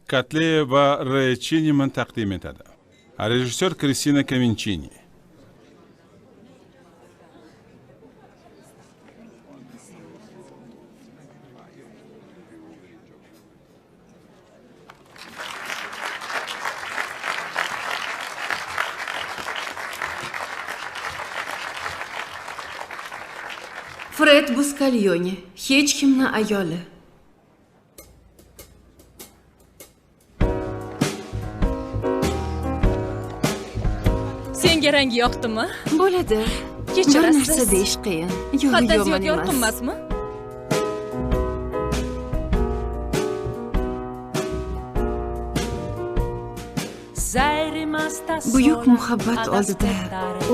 Katleya va Ray Chiniman taqdim etadi. Rejissyor Kristina Kavinchini. Fred Buscaglione, hech kimni ayoli. Senga rangi yoqdimi? Bo'ladi. Kechirasiz. Bir narsa deyish qiyin. Yo'q, Haddan yomon ziyod emas. yorqin emasmi? Buyuk muhabbat oldida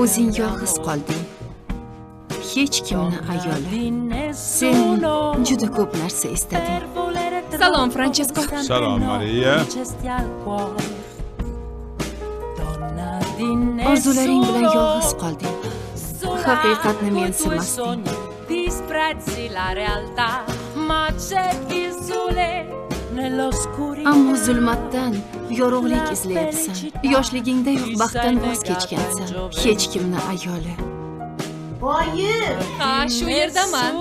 o'zing yolg'iz qolding. Hech kimni ayoli. Sen juda ko'p narsa istading. Salom, Francesco. Salom, Maria. Orzularing bilan yolg'iz qolding. Haqiqatni mensimasding. Ammo zulmatdan yorug'lik izlayapsan. Yoshligingdayoq baxtdan voz kechgansan. Hech kimni ayoli. Oyi! Ha, shu yerdaman.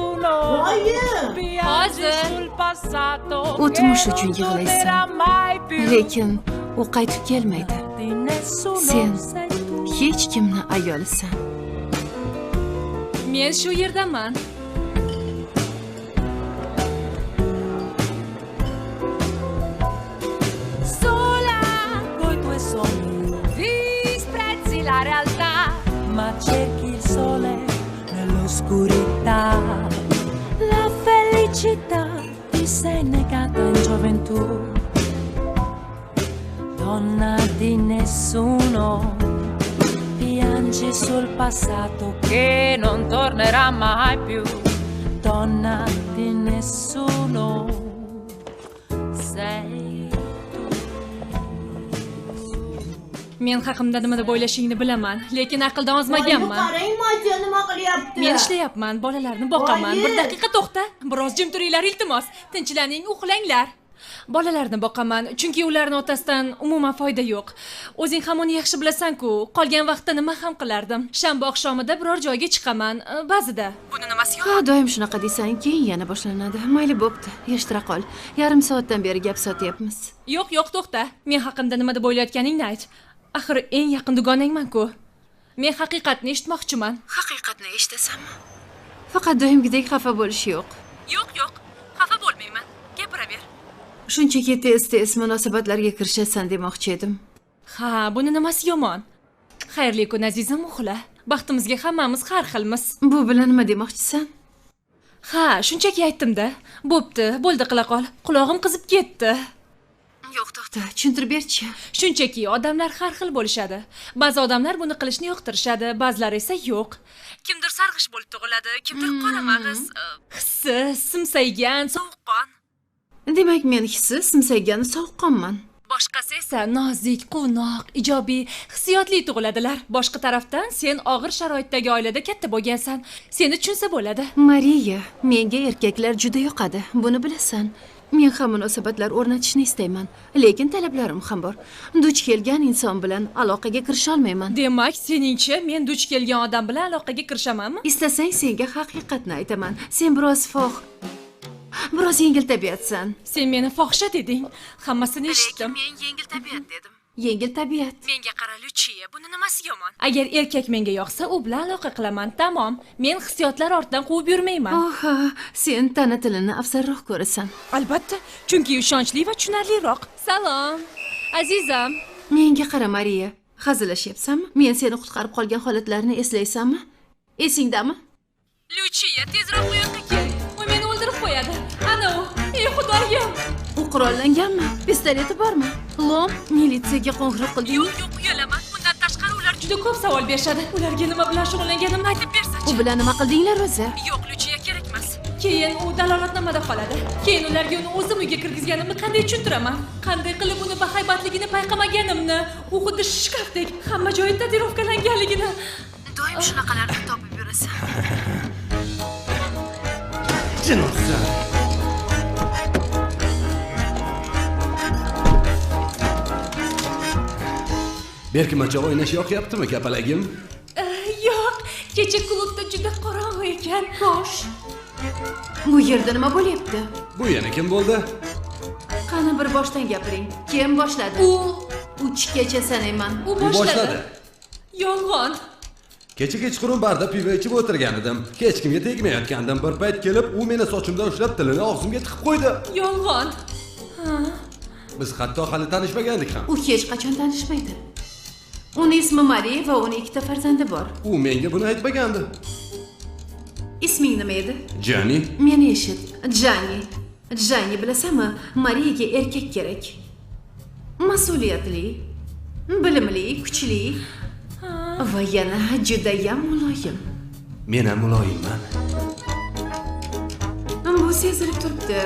Oyi! Hozir. O'tmish uchun yig'laysan. Lekin u qaytib kelmaydi. Sen hech kimni ayolisan. Men shu yerdaman. Sola coi tuoi sogni, disprezzi la realtà, ma cerchi il sole nell'oscurità. La felicità ti sei negata in gioventù, donna di nessuno. Piangi sul passato che non tornerà mai più, donna di nessuno. Sei tu. Men haqimda nima deb o'ylashingni bilaman, lekin aqldan ozmaganman. Qarang, Matya nima qilyapti? Men ishlayapman, bolalarni boqaman. Oyi! Bir daqiqa to'xta. Biroz jim turinglar, iltimos. Tinchlaning, uxlanglar. Bolalarni boqaman, chunki ularni otasidan umuman foyda yo'q. O'zing ham uni yaxshi bilasan-ku. Qolgan vaqtda nima ham qilardim? Shanba oqshomida biror joyga chiqaman, ba'zida. Buni nimasi yo'q? Ha, doim shunaqa deysan, keyin yana boshlanadi. Mayli, bo'pti. Yig'ishtira qol. Yarim soatdan beri gap sotyapmiz. Yo'q, yo'q, to'xta. Men haqimda nima deb o'ylayotganingni ayt. Axir eng yaqin dugonangman-ku. Men haqiqatni eshitmoqchiman. Haqiqatni eshitasanmi? Faqat doimgidek xafa bo'lish yo'q. Yo'q, yo'q. Xafa bo'lmayman. Gapiraver. Shunchaki tez-tez munosabatlarga kirishasan demoqchi edim. Ha, buni nimasi yomon? Xayrli kun, azizim, uxla. Baxtimizga hammamiz har xilmiz. Bu bilan nima demoqchisan? Ha, shunchaki aytdim-da. Bo'pti, bo'ldi, qila qol. Qulog'im qizib ketdi. Yo'q, to'xta, tushuntirib berchi. Shunchaki odamlar har xil bo'lishadi. Ba'zi odamlar buni qilishni yoqtirishadi, ba'zilari esa yo'q. Kimdir sarg'ish bo'lib tug'iladi, kimdir qoramag'iz, hissiz, simsaygan, sovuqqon. Demak, men hissiz, simsaygan, sovuqqonman. Boshqasi esa nozik, quvnoq, ijobiy, hissiyotli tug'iladilar. Boshqa tarafdan sen og'ir sharoitdagi oilada katta bo'lgansan. Seni tushunsa bo'ladi. Mariya, menga erkaklar juda yoqadi, buni bilasan. Men ham munosabatlar o'rnatishni istayman, lekin talablarim ham bor. Duch kelgan inson bilan aloqaga kirisha olmayman. Demak, seningcha men duch kelgan odam bilan aloqaga kirishamanmi? Istasang senga haqiqatni aytaman. Sen biroz biroz yengil tabiatsan. Sen meni fohisha deding. Hammasini eshitdim. Lekin men yengil tabiat dedim. Yengil tabiat. Menga qara, Luchiya, buni nimasi yomon? Agar erkak menga yoqsa, u bilan aloqa qilaman, tamom. Men hissiyotlar ortidan quvib yurmayman. Oha, sen tana tilini afzalroq ko'rasan. Albatta, chunki ishonchli va tushunarliroq. Salom, azizam. Menga qara, Mariya, hazillashyapsanmi? Men seni qutqarib qolgan holatlarni eslaysanmi? Esingdami? Luchiya, tezroq bu yoqqa kel. U meni o'ldirib qo'yadi. Ana u. Ey Xudoyim! U qurollanganmi? Pistoleti bormi? Lom, militsiyaga qo'ng'iroq qildingmi? Yo'q, yo'q, uyalaman. Bundan tashqari ular juda ko'p savol berishadi. Ularga nima bilan shug'ullanganimni aytib bersachi. U bilan nima qildinglar o'zi? Yo'q, Luchiya, kerak emas. Keyin u dalolatnomada qoladi. Keyin ularga uni o'zim uyga kirgizganimni qanday tushuntiraman? Qanday qilib uni bahaybatligini payqamaganimni, u xuddi shkafdek hamma joyi tatuirovkalanganligini. Doim shunaqalarni topib yurasan. Jinimsan. Berkinmachoq o'ynash yoqyaptimi, kapalagim? Yo'q, kecha klubda juda qorong'u ekan. Xo'sh. Bu yerda nima bo'lyapti? Bu yana kim bo'ldi? Qani bir boshdan gapiring. Kim boshladi? U 3 gacha sanayman. U boshladi. Yolg'on. Kecha kechqurun barda pivo ichib o'tirgan edim. Hech kimga tegmayotgandim. Bir payt kelib, u meni sochimdan ushlab tilini og'zimga tiqib qo'ydi. Yolg'on. Ha. Biz hatto hali tanishmagandik ham. U hech qachon tanishmaydi. Uni ismi Mariya va uni 2 ta farzandi bor. U menga buni aytmagandi. Isming nima edi? Jani. Meni eshit. Jani. Jani, bilasanmi, Mariyaga erkak kerak. Mas'uliyatli, bilimli, kuchli va yana judayam muloyim. Men ham muloyimman. Bu sezilib turibdi.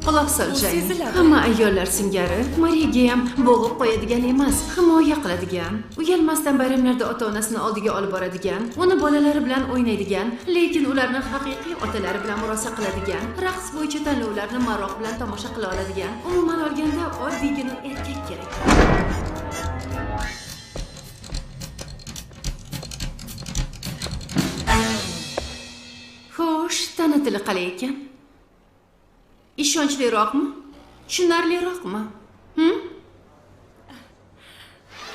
Quloq sol, Jani. Hamma ayollar singari Mariyaga ham bo'g'ib qo'yadigan emas, himoya qiladigan, uyalmasdan bayramlarda ota-onasini oldiga olib boradigan, uni bolalari bilan o'ynaydigan, lekin ularni haqiqiy otalari bilan murosa qiladigan, raqs bo'yicha tanlovlarni maroq bilan tomosha qila oladigan, umuman olganda oddiygina erkak kerak. Xo'sh, tana tili qalay ekan? Ishonchliroqmi? Tushunarliroqmi?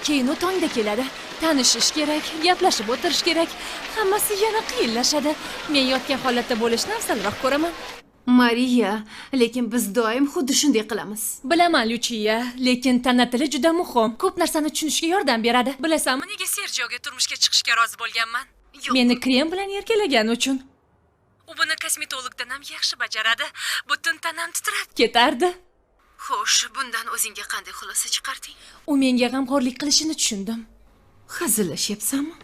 Keyin u tongda keladi. Tanishish kerak, gaplashib o'tirish kerak. Hammasi yana qiyinlashadi. Men yotgan holatda bo'lishni afzalroq ko'raman. Mariya, lekin biz doim xuddi shunday qilamiz. Bilaman, Luchiya, lekin tana tili juda muhim. Ko'p narsani tushunishga yordam beradi. Bilasanmi, nega Sergioga turmushga chiqishga rozi bo'lganman? Meni krem bilan erkalagani uchun. U buni kosmetologdan ham yaxshi bajaradi. Butun tanam titrab ketardi. Xo'sh, bundan o'zingga qanday xulosa chiqarding? U menga g'amxo'rlik qilishini tushundim. Hazillashyapsanmi?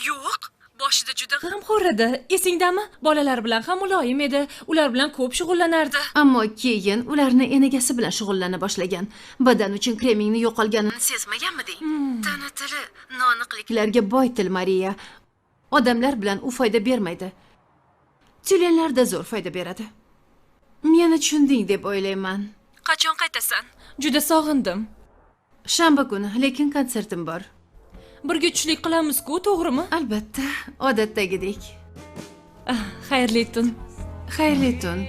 Yo'q, boshida juda g'amxo'r edi. Esingdami? Bolalar bilan ham muloyim edi. Ular bilan ko'p shug'ullanardi. Ammo keyin ularni enagasi bilan shug'ullana boshlagan. Badan uchun kremingni yo'qolganini sezmaganmiding? Tana tili noaniqliklarga boy til, Mariya. Odamlar bilan u foyda bermaydi. Tyulenlarda zo'r foyda beradi. Meni tushunding deb o'ylayman. Qachon qaytasan? Juda sog'indim. Shanba kuni, lekin konsertim bor. Birga tushlik qilamiz-ku, to'g'rimi? Albatta, odatdagidek. Xayrli tun. Xayrli tun.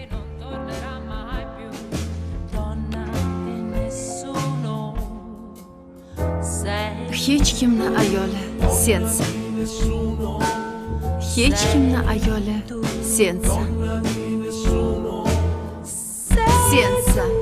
Hech kimni ayoli sensan. Hech kimni ayoli sensan. Sensan.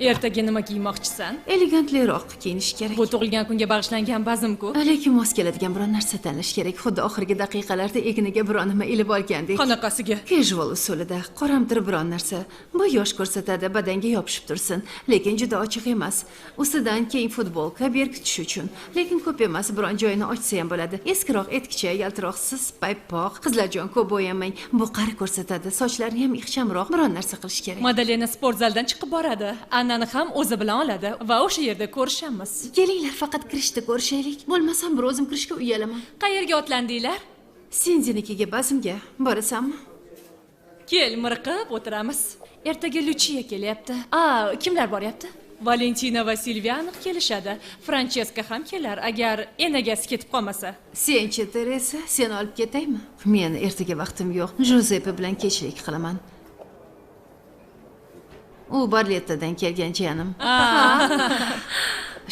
Ertaga nima kiymoqchisan? Elegantliroq kiyinish kerak. Bu tug'ilgan kunga bag'ishlangan bazm-ku. Lekin mos keladigan biron narsa tanlash kerak. Xuddi oxirgi daqiqalarda egniga biron nima ilib olgandek. Qanaqasiga? Casual usulida, qoramtir biron narsa. Bu yosh ko'rsatadi, badanga yopishib tursin, lekin juda ochiq emas. Ustidan keng futbolka berkitish uchun, lekin ko'p emas, biron joyini ochsa ham bo'ladi. Eskiroq etikcha, yaltiroqsiz paypoq. Qizlarjon, ko'p bo'yamang. Bu qari ko'rsatadi. Sochlarni ham ixchamroq biron narsa qilish kerak. Madalena sport zaldan chiqib boradi. Annani ham o'zi bilan oladi va o'sha yerda ko'rishamiz. Kelinglar, faqat kirishda ko'rishaylik. Bo'lmasam bir o'zim kirishga uyalaman. Qayerga otlandinglar? Sindinikiga bazmga borasanmi? Kel, miriqib o'tiramiz. Ertaga Luchiya kelyapti. A, kimlar boryapti? Valentina va Silviya aniq kelishadi. Francheska ham kelar, agar enagasi ketib qolmasa. Senchi, Teresa, seni olib ketaymi? Men ertaga vaqtim yo'q. Joseppe bilan kechlik qilaman. U Barlettadan kelgan jiyanim.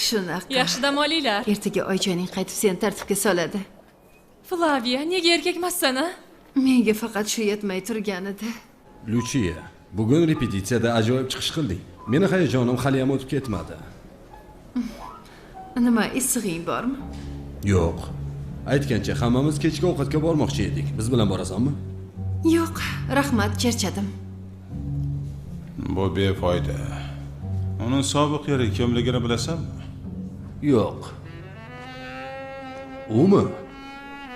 Shunaqa. Yaxshi dam olinglar. Ertaga oyjoning qaytib seni tartibga soladi. Flaviya, nega erkakmassan, a? Menga faqat shu yetmay turganida. Luchiya, bugun repetitsiyada ajoyib chiqish qilding. Meni hayajonim hali ham o'tib ketmadi. Nima, issig'ing bormi? Yo'q. Aytgancha, hammamiz kechki ovqatga bormoqchi edik. Biz bilan borasanmi? Yo'q, rahmat, charchadim. Bu befoyda. Uning sobiq eri kimligini bilasanmi? Yo'q. Umi?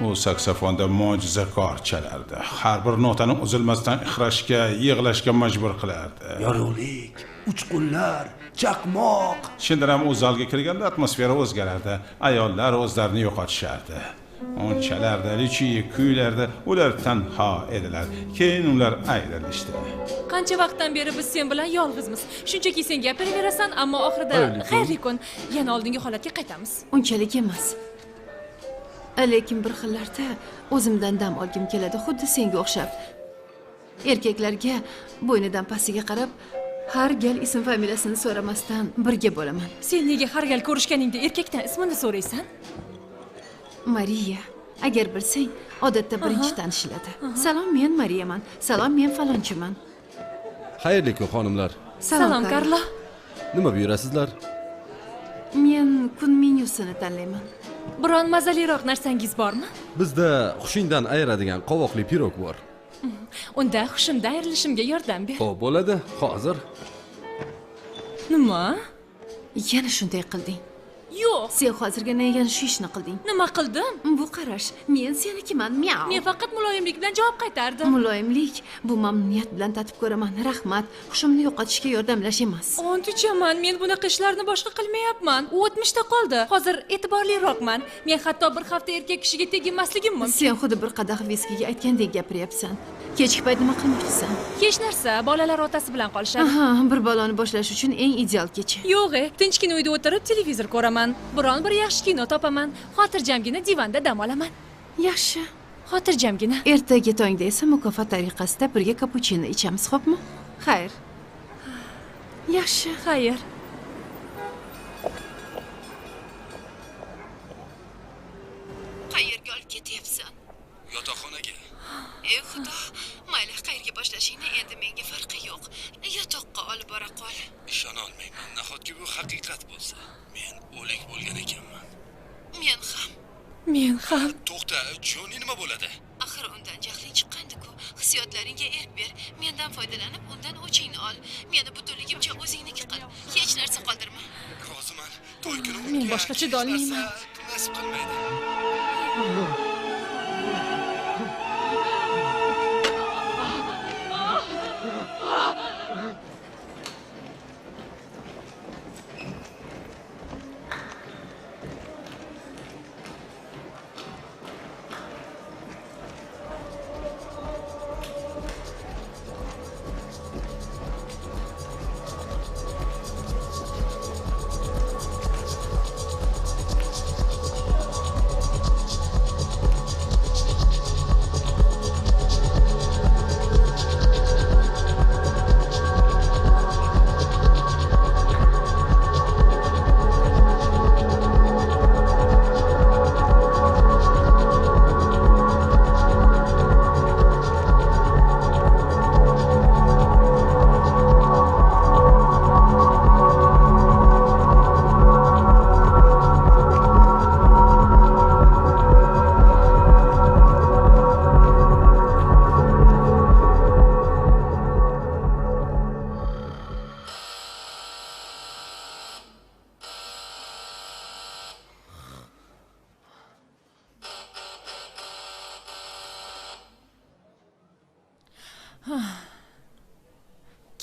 U saksofonda mo'jizakor chalardi. Har bir notani uzilmasdan ixrashga, yig'lashga majbur qilardi. Yorug'lik, uchqunlar, chaqmoq. Chindan ham u zalga kirganda atmosfera o'zgarardi. Ayollar o'zlarini yo'qotishardi. Chalardi, Luchiya kuylardi, ular tanho edilar. Keyin ular ayrilishdi. Qancha vaqtdan beri biz sen bilan yolg'izmiz. Shunchaki sen gapiraverasan, ammo oxirida xayrli kun, yana oldingi holatga qaytamiz. Unchalik emas. Lekin bir xillarda o'zimdan dam olgim keladi, xuddi senga o'xshab. Erkaklarga bo'ynidan pastiga qarab, har gal ism familiyasini so'ramasdan birga bo'laman. Sen nega har gal ko'rishganingda erkakdan ismini so'raysan? Mariya, agar bilsang, odatda birinchi tanishiladi. Salom, men Mariyaman. Salom, men falonchiman. Xayrli kun, xonimlar. Salom, Karlo. Nima buyurasizlar? Men kun menyusini tanlayman. Biron mazaliroq narsangiz bormi? Bizda hushingdan ayiradigan qovoqli pirog bor. Unda hushimdan ayrilishimga yordam ber. Xo'p, bo'ladi. Hozir. Nima? Yana shunday qilding. Yo'q. Sen hozirgina yana shu ishni qilding. Nima qildim? Bu qarash, men senikiman, miau. Men faqat muloyimlik bilan javob qaytardim. Muloyimlik bu mamnuniyat bilan tatib ko'raman. Rahmat. Hushimni yo'qotishga yordamlash emas. Ont ichaman, men bunaqa ishlarni boshqa qilmayapman. U o'tmishda qoldi. Hozir e'tiborliroqman. Men hatto bir hafta erkak kishiga teginmasligim mumkin. Sen xuddi bir qadah viskiga aytgandek gapiryapsan. Kechki payt nima qilmoqchisan? Hech narsa, bolalar otasi bilan qolishadi. Aha, bir bolani boshlash uchun eng ideal kecha. Yo'q, tinchgina uyda o'tirib televizor ko'raman. Biron bir yaxshi kino topaman. Xotirjamgina divanda dam olaman. Yaxshi. Xotirjamgina. Ertaga tongda esa mukofot tariqasida birga kapuchino ichamiz, xo'pmi? Xayr. Yaxshi. Xayr. Qayerga olib ketyapsan? Yotoqxonaga. Ey Xudo, mayli, qayerga boshlashingni endi menga farqi yo'q. Yotoqqa olib bora qol. Ishona olmayman. Nahotki bu haqiqat bo'lsa? Men o'lik bo'lgan ekanman. Men ham. Men ham. To'xta, Jonni nima bo'ladi? Axir undan jahling chiqqandi-ku. Hissiyotlaringga erk ber. Mendan foydalanib, undan o'chingni ol. Meni butunligimcha o'zingniki qil. Hech narsa qoldirma. Roziman. To'y kuni men boshqa chidolmayman. Nasib qilmaydi.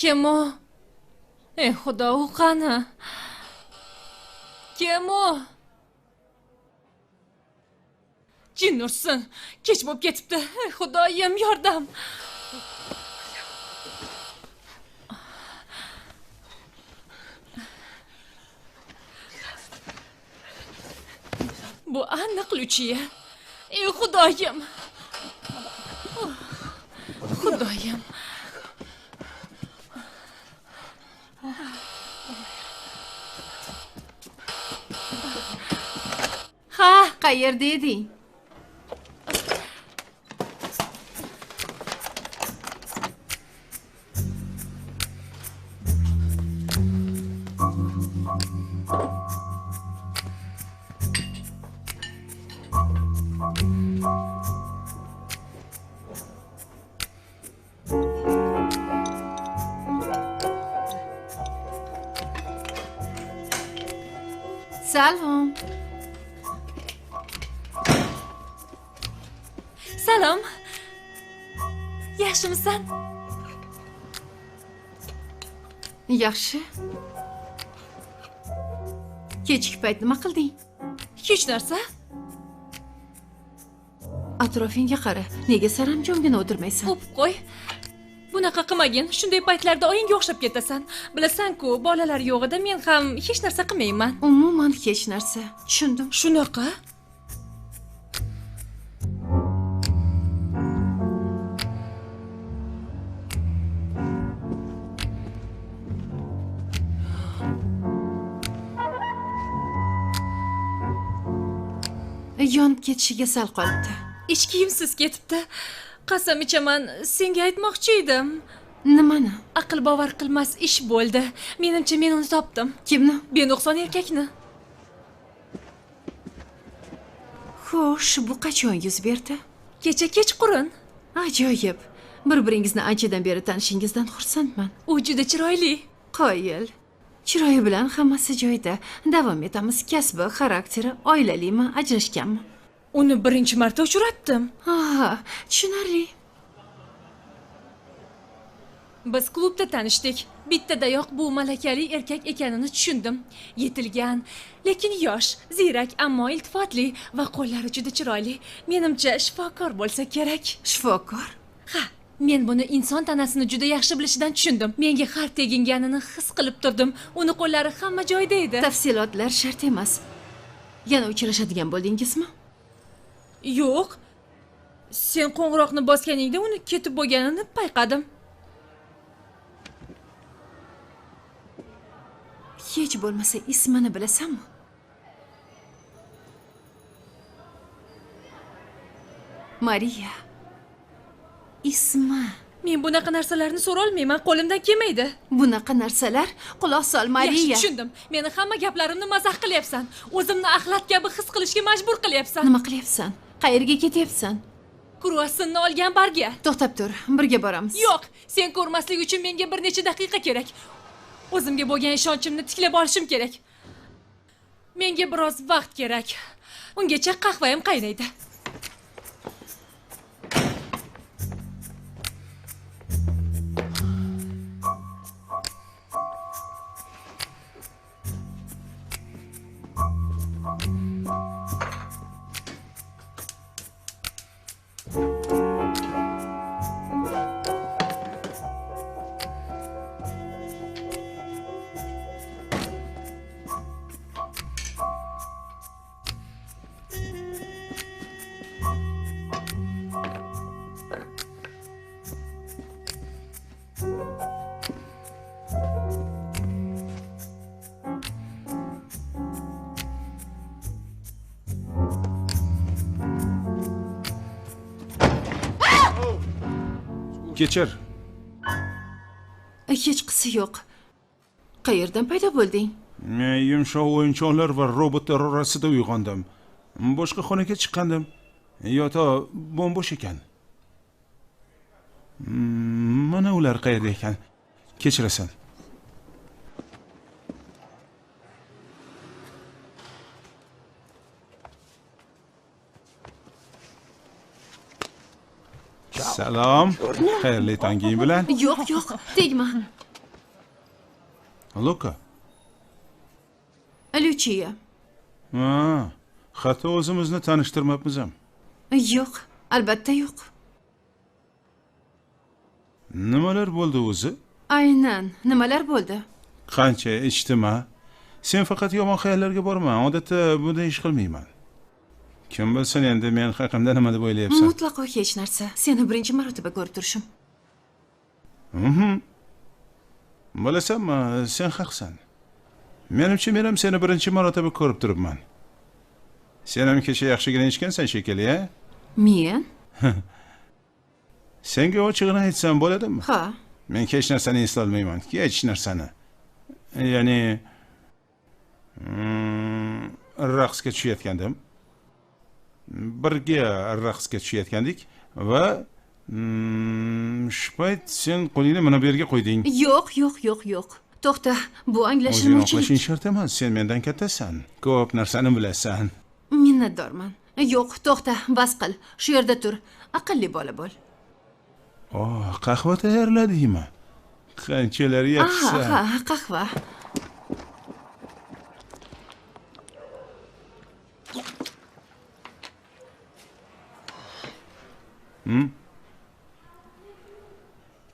Kim u? Ey Xudo, u qani? Kim u? Jin ursin, kech bo'lib ketibdi. Ey Xudoyim, yordam. Bu aniq Luchiya. Ey Xudoyim. Xudoyim. Ha, qayerda eding? Salom. Salom. Yaxshimisan? Yaxshi. Kechki payt nima qilding? Hech narsa. Atrofingga qara. Nega saranjomgina o'tirmaysan? O'pib qo'y. Bunaqa qilmagin. Shunday paytlarda oyingga o'xshab ketasan. Bilasan-ku, bolalar yo'g'ida men ham hech narsa qilmayman. Umuman hech narsa. Tushundim. Shunaqa? Yonib ketishiga sal qolibdi. Ich kiyimsiz ketibdi. Qasam ichaman, senga aytmoqchi edim. Nimani? Aql bovar qilmas ish bo'ldi. Menimcha men uni topdim. Kimni? Benuqson erkakni. Xo'sh, bu qachon yuz berdi? Kecha kechqurun. Ajoyib. Bir-biringizni anchadan beri tanishingizdan xursandman. U juda chiroyli. Qoyil. Chiroyi bilan hammasi joyida. Davom etamiz. Kasbi, xarakteri, oilalimi, ajrashganmi? Uni birinchi marta uchratdim. Ha, tushunarli. Biz klubda tanishdik. Bittadayoq bu malakali erkak ekanini tushundim. Yetilgan, lekin yosh, ziyrak, ammo iltifotli va qo'llari juda chiroyli. Menimcha shifokor bo'lsa kerak. Shifokor? Ha, men buni inson tanasini juda yaxshi bilishidan tushundim. Menga har teginganini his qilib turdim. Uni qo'llari hamma joyda edi. Tafsilotlar shart emas. Yana uchrashadigan bo'ldingizmi? Yo'q. Sen qo'ng'iroqni bosganingda uni ketib bo'lganini payqadim. Hech bo'lmasa ismini bilasanmi? Mariya. Ismi. Men bunaqa narsalarni so'rolmayman, qo'limdan kelmaydi. Bunaqa narsalar, quloq sol Mariya. Yaxshi tushundim. Meni hamma gaplarimni mazax qilyapsan. O'zimni axlat kabi his qilishga majbur qilyapsan. Nima qilyapsan? Qayerga ketyapsan? Kruassanni olgan barga. To'xtab tur, birga boramiz. Yo'q, sen ko'rmaslik uchun menga bir necha daqiqa kerak. O'zimga bo'lgan ishonchimni tiklab olishim kerak. Menga biroz vaqt kerak. Ungacha qahvayim qaynaydi. Kechir. Hechqisi yo'q. Qayerdan paydo bo'lding? Men yumshoq o'yinchoqlar va robotlar orasida uyg'ondim. Boshqa xonaga chiqqandim. Yotoq bo'm-bo'sh ekan. Mana ular qayerda ekan? Kechirasan. Salom. Xayrli tonging bilan. Yo'q, yo'q, tegma. Luka. Lucia. Ha, hatto o'zimizni tanishtirmabmiz ham. Yo'q, albatta yo'q. Nimalar bo'ldi o'zi? Aynan, nimalar bo'ldi? Qancha ichdim-a? Sen faqat yomon xayollarga borma. Odatda bunday ish qilmayman. Kim bilsin endi men haqimda nima deb o'ylayapsan? Mutlaqo hech narsa. Seni birinchi marotaba ko'rib turishim. Bilasanmi, sen haqsan. Menimcha men ham seni birinchi marotaba ko'rib turibman. Sen ham kecha yaxshigina ichgansan shekilli, a? Men? Senga ochig'ini aytsam bo'ladimi? Ha. Men hech narsani eslolmayman, hech narsani. Ya'ni raqsga tushayotgandim. Birga raqsga tushayotgandik va shu payt sen qo'lingni mana bu yerga qo'yding. Yo'q, yo'q, yo'q, yo'q. To'xta, bu anglashilmovchilik. O'zing oqlashing shart emas, sen mendan kattasan. Ko'p narsani bilasan. Minnatdorman. Yo'q, to'xta, bas qil. Shu yerda tur. Aqlli bola bo'l. Oh, qahva tayyorladingmi? Qanchalar yaxshi. Ha, qahva.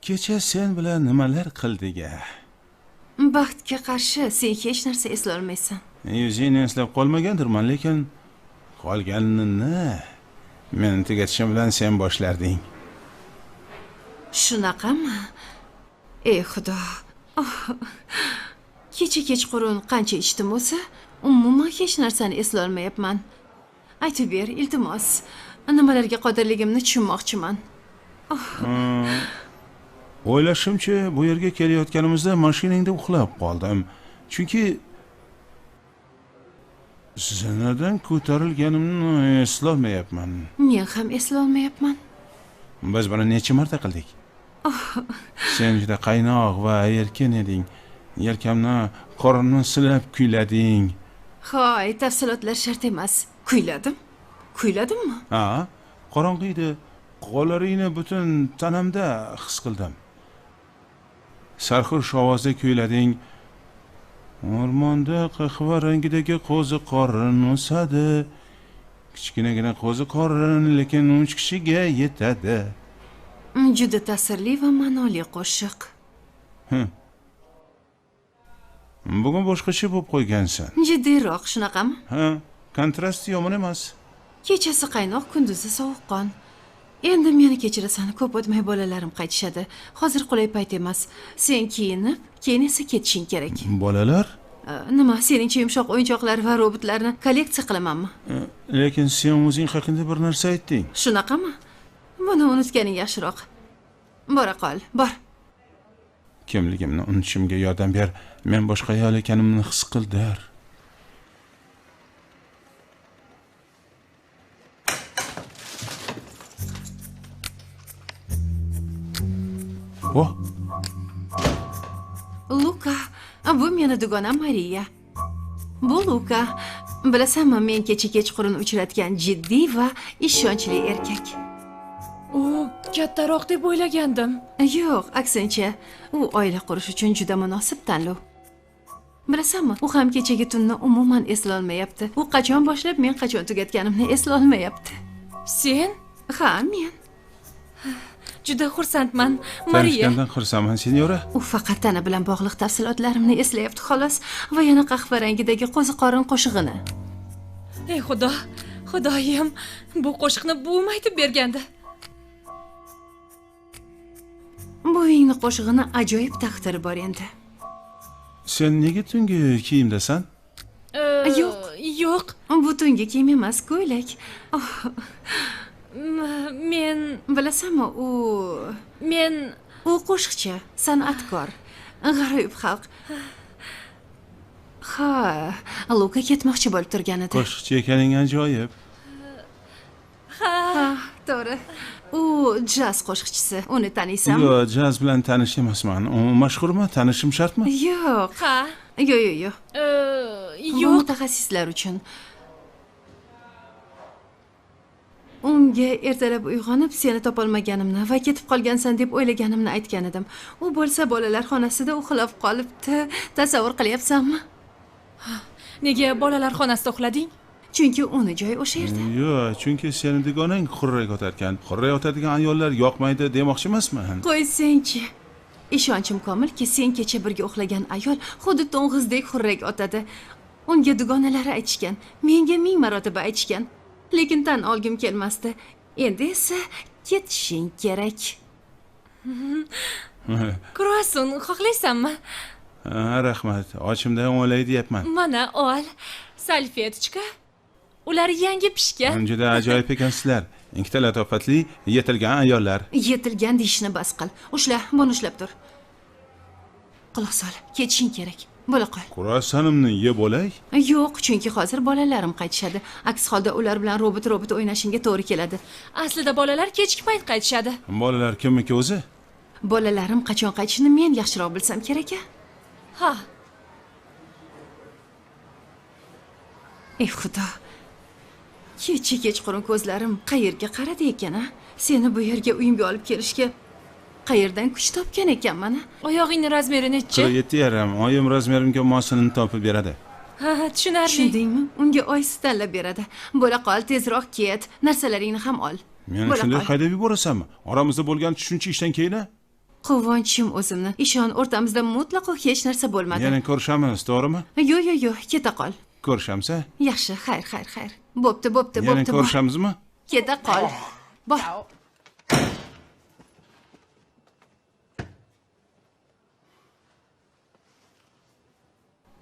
Kecha sen bilan nimalar qildik-a? Baxtga qarshi sen hech narsa eslolmaysan. Yuzingni eslab qolmagandirman, lekin qolganini meni tugatishim bilan sen boshlarding. Shunaqami? Ey Xudo. Kecha kechqurun qancha ichdim o'zi? Umuman hech narsani eslolmayapman. Aytib ber, iltimos. Nimalarga qodirligimni tushunmoqchiman. O'ylashimcha, bu yerga kelayotganimizda mashinangda uxlab qoldim. Chunki zinadan ko'tarilganimni eslolmayapman. Men ham eslolmayapman. Biz buni necha marta qildik? Sen juda qaynoq va erkin eding. Yelkamni, qornimni silab kuylading. Hoy, tafsilotlar shart emas. Kuyladim? Kuyladimmi? Ha, qorong'i edi. Qo'llaringni butun tanamda his qildim. Sarxush ovozda kuylading. O'rmonda qahva rangidagi qo'zi qorin o'sadi. Kichkinagina qo'zi qorin, lekin 3 kishiga yetadi. Juda ta'sirli va ma'noli qo'shiq. Bugun boshqacha bo'lib qo'ygansan. Jiddiyroq, shunaqami? Ha, kontrast yomon emas. Kechasi qaynoq, kunduzi sovuqqon. Endi meni kechirasan, ko'p o'tmay bolalarim qaytishadi. Hozir qulay payt emas. Sen kiyinib, keyin esa ketishing kerak. Bolalar? Nima, seningcha yumshoq o'yinchoqlar va robotlarni kolleksiya qilamanmi? Lekin sen o'zing haqida bir narsa aytding. Shunaqami? Buni unutganing yaxshiroq. Bora qol, bor. Kimligimni unutishimga yordam ber. Men boshqa ayol ekanimni his qildir. Oh. Luka, bu meni dugonam Mariya. Bu Luka. Bilasanmi, men kecha kechqurun uchratgan jiddiy va ishonchli erkak. U kattaroq deb o'ylagandim. Yo'q, aksincha, u oila qurish uchun juda munosib tanlov. Bilasanmi, u ham kechagi tunni umuman eslolmayapti. U qachon boshlab, men qachon tugatganimni eslolmayapti. Sen? Ha, men. Juda xursandman, Mariya. Tanishgandan xursandman, senyora. U faqat tana bilan bog'liq tafsilotlarimni eslayapti xolos va yana qahva rangidagi qo'ziqorin qo'shig'ini. Ey Xudo, Xudoyim, bu qo'shiqni buvim aytib bergandi. Buvingni qo'shig'ini ajoyib taqdiri bor endi. Sen nega tungi kiyimdasan? Yo'q, yo'q. Bu tungi kiyim emas, ko'ylak. Men bilasanmi, u qo'shiqchi, san'atkor, g'aroyib xalq. Ha, Luka ketmoqchi bo'lib turgan edi. Qo'shiqchi ekaning ajoyib. Ha, to'g'ri. U jaz qo'shiqchisi. Uni taniysanmi? Yo'q, jaz bilan tanish emasman. U mashhurmi? Tanishim shartmi? Yo'q. Ha. Yo'q, yo'q, yo'q. Yo'q. Mutaxassislar uchun. Unga ertalab uyg'onib seni topolmaganimni va ketib qolgansan deb o'ylaganimni aytgan edim. U bo'lsa bolalar xonasida uxlab qolibdi. Tasavvur qilyapsanmi? Nega bolalar xonasida uxlading? Chunki uni joyi o'sha yerda. Yo'q, chunki seni dugonang xurrak otarkan. Xurrak otadigan ayollar yoqmaydi demoqchi emasman. Qo'ysangchi. Ishonchim komilki, sen kecha birga uxlagan ayol xuddi to'ng'izdek xurrak otadi. Unga dugonalari aytishgan, menga 1000 marotaba aytishgan. Lekin tan olgim kelmasdi. Endi esa ketishing kerak. Kruasson xohlaysanmi? Ha, rahmat. Ochimdan o'lay deyapman. Mana ol. Salfetchka. Ular yangi pishgan. Juda ajoyib ekansizlar. Ikkita latofatli yetilgan ayollar. Yetilgan deyishni bas qil. Ushla, buni ushlab tur. Quloq sol, ketishing kerak. Bo'la qol. Kruassanimni yeb olay? Yo'q, chunki hozir bolalarim qaytishadi. Aks holda ular bilan robot o'ynashingga to'g'ri keladi. Aslida bolalar kechki payt qaytishadi. Bolalar kimniki o'zi? Bolalarim qachon qaytishini men yaxshiroq bilsam kerak-a? Ha. Ey Xudo. Kecha kechqurun ko'zlarim qayerga qaradi ekan, a? Seni bu yerga uyimga olib kelishga qayerdan kuch topgan ekanman, a? Oyog'ingning razmeri nechi? 47,5. Oyim razmerimga mosini topib beradi. Ha, tushunarli. Tushundingmi? Unga oyisi tanlab beradi. Bo'la qol, tezroq ket, narsalaringni ham ol. Meni shunday haydab yuborasanmi? Oramizda bo'lgan shuncha ishdan keyin? Quvonchim o'zimni. Ishon, o'rtamizda mutlaqo hech narsa bo'lmadi. Yana ko'rishamiz, to'g'rimi? Yo'q, yo'q, yo'q, keta qol. Ko'rishamiz, a? Yaxshi, xayr, xayr, xayr. Bo'pti, bo'pti, Yana bo'pti. ko'rishamizmi? Keta qol. Bor.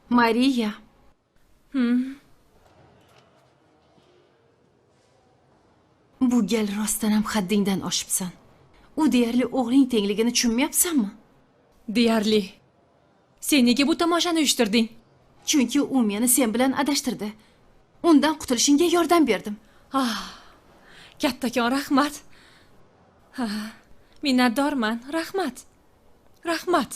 Mariya. Bu gal rostdan ham haddingdan oshibsan. U deyarli o'g'ling tengligini tushunmayapsanmi? Deyarli. Sen nega bu tomoshani uyushtirding? Chunki u meni sen bilan adashtirdi. Undan qutulishingga yordam berdim. Kattakon rahmat. Ha, minnatdorman. Rahmat. Rahmat.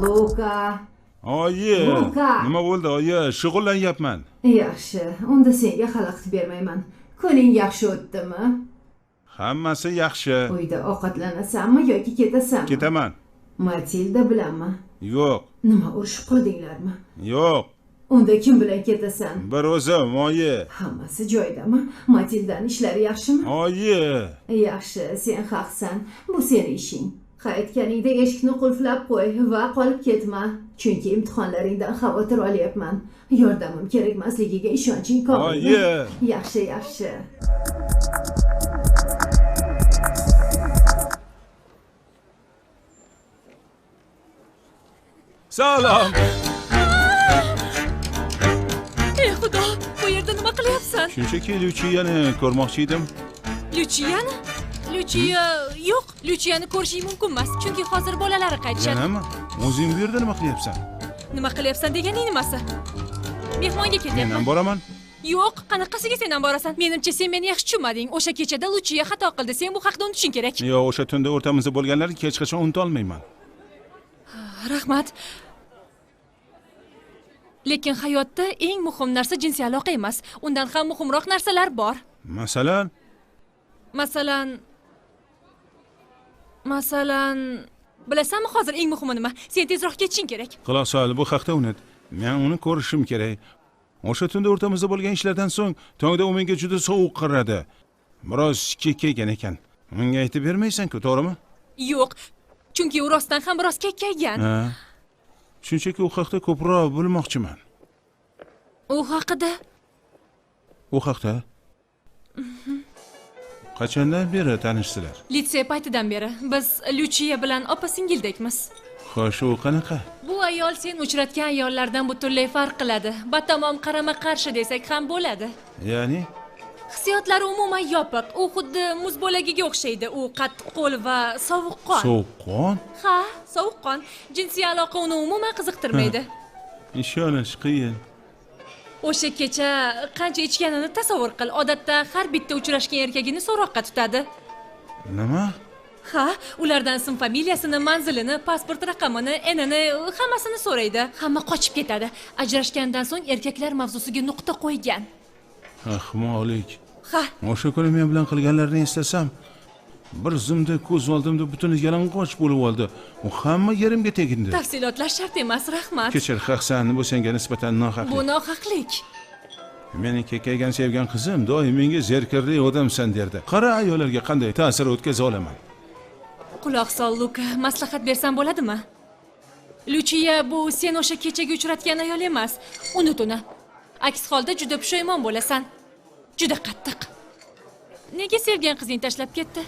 Luka. Oyi, Luka. nima bo'ldi oyi? Shug'ullanyapman. Yaxshi, unda senga xalaqit bermayman. Kuning yaxshi o'tdimi? Hammasi yaxshi. Uyda ovqatlanasanmi yoki ketasanmi? Ketaman. Matilda bilanmi? Yo'q, Nima, urushib qoldinglarmi? yo'q. Unda kim bilan ketasan? Bir o'zim, oyi. Hammasi joyidami? Matildani ishlari yaxshimi? Oyi. Yaxshi, sen haqsan. Bu seni ishing. Qaytganingda eshikni qulflab qo'y va qolib ketma. Chunki imtihonlaringdan xavotir olyapman. Yordamim kerakmasligiga ishonching komilmi? Oyi. Yaxshi, yaxshi. Salom. Ey Xudo, bu yerda nima qilyapsan? Shunchaki Luchiyani ko'rmoqchi edim. Luchiyani? Luchiya yo'q, Luchiyani ko'rishing mumkin emas, chunki hozir bolalari qaytishadi. Yanami? O'zing bu yerda nima qilyapsan? Nima qilyapsan deganing nimasi? Mehmonga Men ketyapman. ham boraman. Yo'q, qanaqasiga sen ham borasan? Menimcha sen meni yaxshi tushunmading. O'sha kechada Luchiya xato qildi. Sen bu haqda unutishing kerak. Yo'q, o'sha tunda o'rtamizda bo'lganlarni hech qachon unuta olmayman. Rahmat. Lekin hayotda eng muhim narsa jinsiy aloqa emas. Undan ham muhimroq narsalar bor. Masalan, Masalan, bilasanmi hozir eng muhimi nima? Sen tezroq ketishing kerak. Xulosa sol, bu haqda unut. Men uni ko'rishim kerak. O'sha tunda o'rtamizda bo'lgan ishlardan so'ng tongda u menga juda sovuq qaradi. Biroz kekkaygan ekan. Unga aytib bermaysan-ku, to'g'rimi? Yo'q, chunki u rostdan ham biroz kekkaygan. Ha. Shunchaki u haqda ko'proq bilmoqchiman. U haqida? U haqda? Qachondan beri tanishsizlar? Litsey paytidan beri. Biz Luchiya bilan opa-singildekmiz. Xo'sh, u qanaqa? Bu ayol sen uchratgan ayollardan butunlay farq qiladi. Batamom qarama-qarshi desak ham bo'ladi. Ya'ni? Hissiyotlari umuman yopiq. U xuddi muz bo'lagiga o'xshaydi. U qattiqqo'l va sovuqqon. Sovuqqon? Ha, sovuqqon. Jinsiy aloqa uni umuman qiziqtirmaydi. Ishonish qiyin. O'sha kecha qancha ichganini tasavvur qil. Odatda har bitta uchrashgan erkagini so'roqqa tutadi. Nima? Ha, ulardan ism familiyasini, manzilini, pasport raqamini, enini, hammasini so'raydi. Hamma qochib ketadi. Ajrashgandan so'ng erkaklar mavzusiga nuqta qo'ygan. Ahmoqlik. Ha. O'sha kuni men bilan qilganlarini eslasam, bir zumda ko'z oldimda butun yalang'och bo'lib oldi. U hamma yerimga tegindi. Tafsilotlar shart emas, rahmat. Kechir, haqsan, bu senga nisbatan nohaqlik. Bu nohaqlik. Meni kekkaygan sevgan qizim doim menga zerikirli odamsan derdi. Qara ayollarga qanday ta'sir o'tkaza olaman. Quloq sol, Luka, maslahat bersam bo'ladimi? Luchiya bu sen o'sha kechagi uchratgan ayol emas. Unut uni. Aks holda juda pushaymon bo'lasan. Juda qattiq. Nega sevgan qizing tashlab ketdi?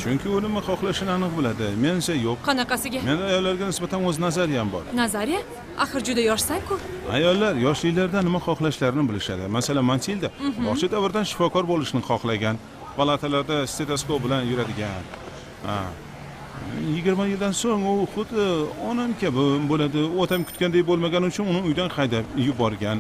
Chunki u nima xohlashini aniq biladi. Men esa yo'q. Qanaqasiga? Menda ayollarga nisbatan o'z nazariyam bor. Nazariya? Axir juda yoshsan-ku. Ayollar yoshliklarida nima xohlashlarini bilishadi. Masalan, Matilda bog'cha davridan shifokor bo'lishni xohlagan, palatalarda stetoskop bilan yuradigan. Ha. 20 yildan so'ng u xuddi onam kabi bo'ladi. Otam kutgandek bo'lmagani uchun uni uydan haydab yuborgan.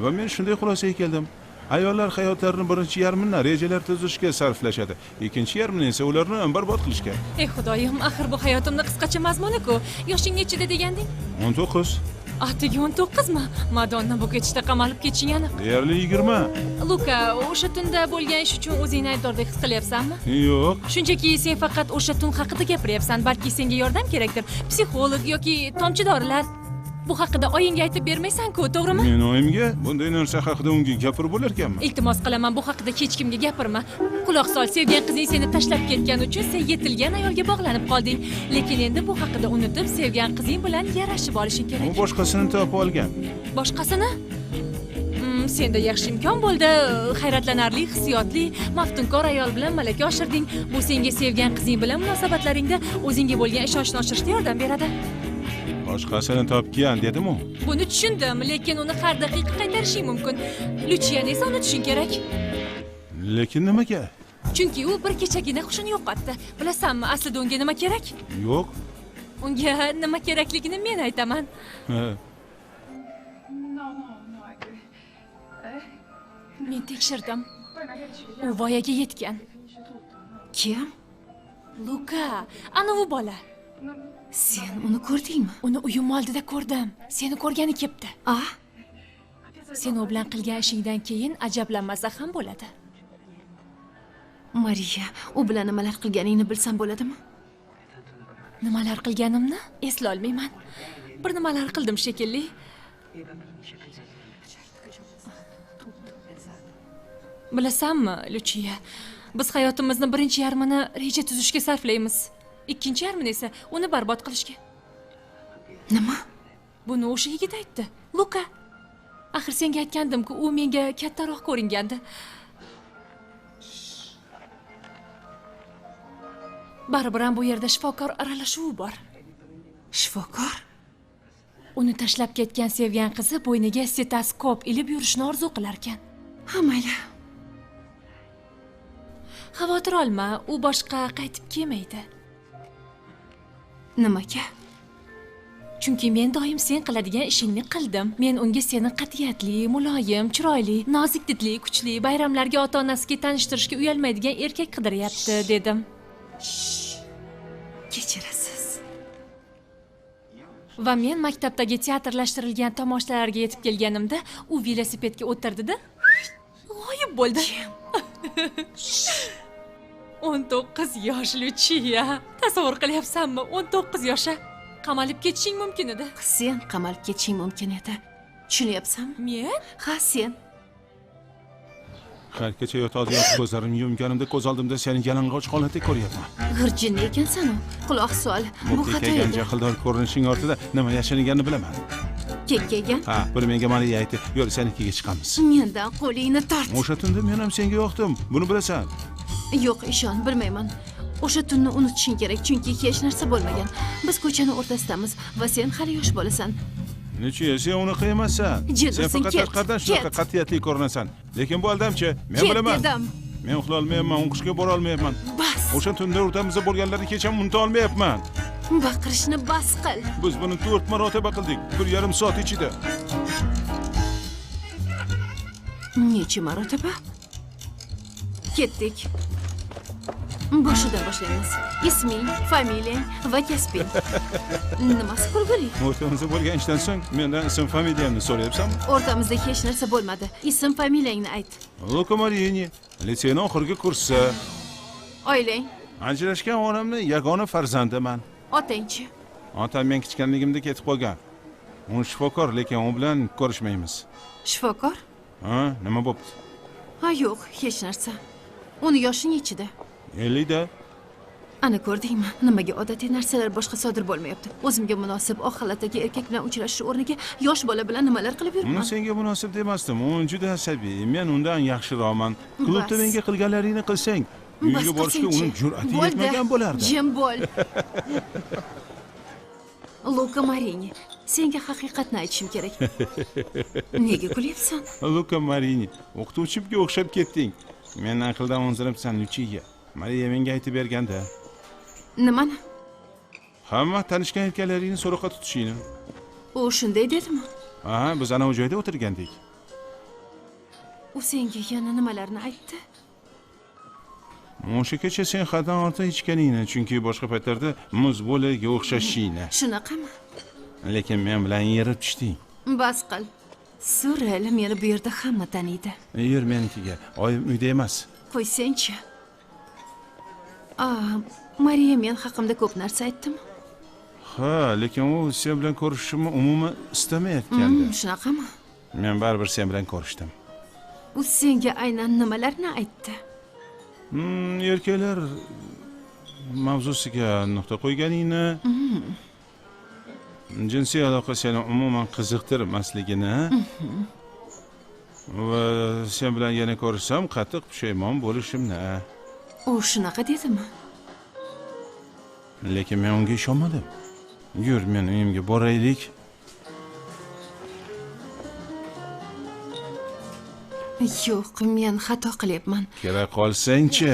Va men shunday xulosaga keldim. Ayollar hayotlarini birinchi yarmini rejalar tuzishga sarflashadi, ikkinchi yarmini esa ularni barbod qilishga. Ey Xudoyim, axir bu hayotimni qisqacha mazmuni-ku. Yoshing nechida deganding? 19. Atigi 19mi? Madonna, bu ketishda qamalib ketishing aniq. Deyarli 20. Luka, o'sha tunda bo'lgan ish uchun o'zingni aybdordek his qilyapsanmi? Yo'q. Shunchaki sen faqat o'sha tun haqida gapiryapsan, balki senga yordam kerakdir. Psixolog yoki tomchi dorilar. Bu haqida oyingga aytib bermaysan-ku, to'g'rimi? Men oyimga bunday narsa haqida unga gapirib bo'larkanmi? Iltimos qilaman, bu haqida hech kimga gapirma. Quloq sol, sevgan qizing seni tashlab ketgani uchun sen yetilgan ayolga bog'lanib qolding. Lekin endi bu haqida unutib, sevgan qizing bilan yarashib olishing kerak. U boshqasini topib olgan. Boshqasini? Senda yaxshi imkon bo'ldi. Hayratlanarli, hissiyotli, maftunkor ayol bilan malaka oshirding. Bu senga sevgan qizing bilan munosabatlaringda o'zingga bo'lgan ishonchni oshirishda yordam beradi. Boshqasini topgan dedim-u. Buni tushundim, lekin uni har daqiqa qaytarishing mumkin. Luchiyani esa unutishing kerak. Lekin nimaga? Chunki u bir kechagina hushini yo'qotdi. Bilasanmi, aslida unga nima kerak? Yo'q. Unga nima kerakligini men aytaman. Men tekshirdim. U voyaga yetgan. Kim? Luka, ana u bola. Sen uni ko'rdingmi? Uni uyim oldida ko'rdim. Seni ko'rgani kelibdi. A? Sen u bilan qilgan ishingdan keyin ajablanmasa ham bo'ladi. Mariya, u bilan nimalar qilganingni bilsam bo'ladimi? Nimalar qilganimni eslolmayman. Bir nimalar qildim shekilli. Bilasanmi, Luchiya, biz hayotimizni birinchi yarmini reja tuzishga sarflaymiz. Ikkinchi yarmini esa uni barbod qilishga. Nima? Buni o'sha yigit aytdi. Luka. Axir senga aytgandim-ku, u menga kattaroq ko'ringandi. Baribir ham bu yerda shifokor aralashuvi bor. Shifokor? Uni tashlab ketgan sevgan qizi bo'yniga stetoskop ilib yurishni orzu qilarkan. Ha, mayli. Xavotir olma, u boshqa qaytib kelmaydi. Nimaga? Chunki men doim sen qiladigan ishingni qildim. Men unga seni qat'iyatli, muloyim, chiroyli, nozik didli, kuchli, bayramlarga ota-onasiga tanishtirishga uyalmaydigan erkak qidiryapti dedim. Kechirasiz. Va men maktabdagi teatrlashtirilgan tomoshalarga yetib kelganimda u velosipedga o'tirdi-da, g'oyib bo'ldi. 19 yosh Luchiya. Tasavvur qilyapsanmi? 19 yosha. Qamalib ketishing mumkin edi. Sen qamalib ketishing mumkin edi. Tushunyapsanmi? Men? Ha, sen. Har kecha yotadigan ko'zlarimni yumganimda ko'z oldimda seni yalang'och holatda ko'ryapman. G'irjin ekansan u. Quloq sol. Bu xato edi. Jahldor ko'rinishing ortida nima yashiringanini bilaman. Kekkaygan? Ha, buni menga Mariya aytdi. Yo'q, senikiga chiqamiz. Mendan qo'lingni tort. O'sha tunda men ham senga yoqdim. Buni bilasan. Yo'q, ishon, bilmayman. O'sha tunni unutishing kerak, chunki hech narsa bo'lmagan. Biz ko'chani o'rtasidamiz va sen hali yosh bolasan. Necha sen unaqa emassan. Sen faqat tashqaridan shunaqa qat'iyatli ko'rinasan. Lekin bu aldamchi, men bilaman. Men uxla olmayapman, o'qishga bora olmayapman. Bas. O'sha tunda o'rtamizda bo'lganlarni hech ham unuta olmayapman. Baqirishni bas qil. Biz buni 4 marotaba qildik, 1,5 soat ichida. Necha marotaba? Ketdik. Boshidan boshlaymiz. Isming, familiyang va kasbing. Nimasi kulgili? O'rtamizda bo'lgan ishdan so'ng mendan ism familiyamni so'rayapsanmi? O'rtamizda hech narsa bo'lmadi. Ism familiyangni ayt. Luka Marini, litseyning oxirgi kursi. Oilang? Ajrashgan onamning yagona farzandiman. Otangchi? Otam men kichkinaligimda ketib qolgan. U shifokor, lekin u bilan ko'rishmaymiz. Shifokor? Ha, nima bo'pti? Ha, yo'q, hech narsa. Uni yoshi nechida? 50 da. Ana ko'rdingmi? Nimaga odatiy narsalar boshqa sodir bo'lmayapti? O'zimga munosib oq xalatdagi erkak bilan uchrashish o'rniga yosh bola bilan nimalar qilib yuribman? Uni senga munosib demasdim. U juda asabiy. Men undan yaxshiroqman. Klubda menga qilganlaringni qilsang, uyga borishga uning jur'ati yetmagan bo'lardi. Jim bo'l. Luka Marini, senga haqiqatni aytishim kerak. Nega kulyapsan? Luka Marini, o'qituvchimga o'xshab ketding. Men aqldan o'nziribsan, Luchiya. Mariya menga aytib berganda. Nimani? Hamma tanishgan erkaklaringni so'roqqa tutishingni. U shunday dedimi? Ha, biz ana u joyda o'tirgandik. U senga yana nimalarni aytdi? O'sha kecha sen haddan ortiq ichganingni, chunki boshqa paytlarda muz bo'laga o'xshashingni. Shunaqami? Lekin men bilan yerib tushding. Bas qil. Surel, meni bu yerda hamma taniydi. Yur menikiga. Oyim uyda emas. Qo'ysangchi. Mariya men haqimda ko'p narsa aytdimi? Ha, lekin u sen bilan ko'rishishimni umuman istamayotgandi. Shunaqami? Men baribir sen bilan ko'rishdim. U senga aynan nimalarni aytdi? Erkaklar mavzusiga nuqta qo'yganingni, jinsiy aloqa seni umuman qiziqtirmasligini va sen bilan yana ko'rishsam qattiq pushaymon bo'lishimni. U shunaqa dedimi? Lekin men unga ishonmadim. Yur, men uyimga boraylik. Yo'q, men xato qilyapman. Kela qolsang-chi.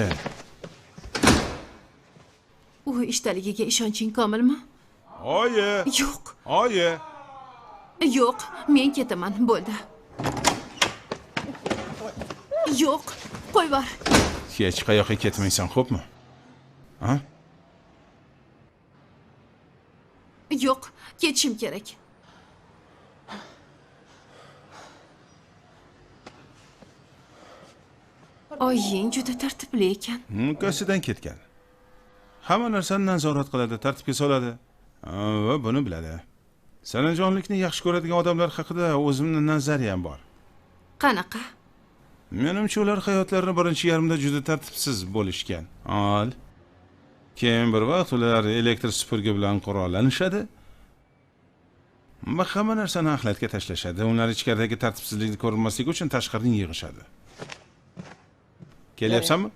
U ishtaligiga ishonching komilmi? Oyi. Yo'q. Oyi. Yo'q, men ketaman, bo'ldi. Yo'q, qo'yvor. Hech qayoqqa ketmaysan, xo'pmi? Ha? Yo'q, ketishim kerak. Oying juda tartibli ekan. Mukkasidan ketgan. Hamma narsani nazorat qiladi, tartibga soladi va buni biladi. Sanajonlikni yaxshi ko'radigan odamlar haqida o'zimning nazariyam bor. Qanaqa? Menimcha ular hayotlarini birinchi yarmida juda tartibsiz bo'lishgan. Al. Keyin bir vaqt ular elektr supurgi bilan qurollanishadi va hamma narsani axlatga tashlashadi. Ular ichkaridagi tartibsizlikni ko'rinmasligi uchun tashqarini yig'ishadi. Kelyapsanmi?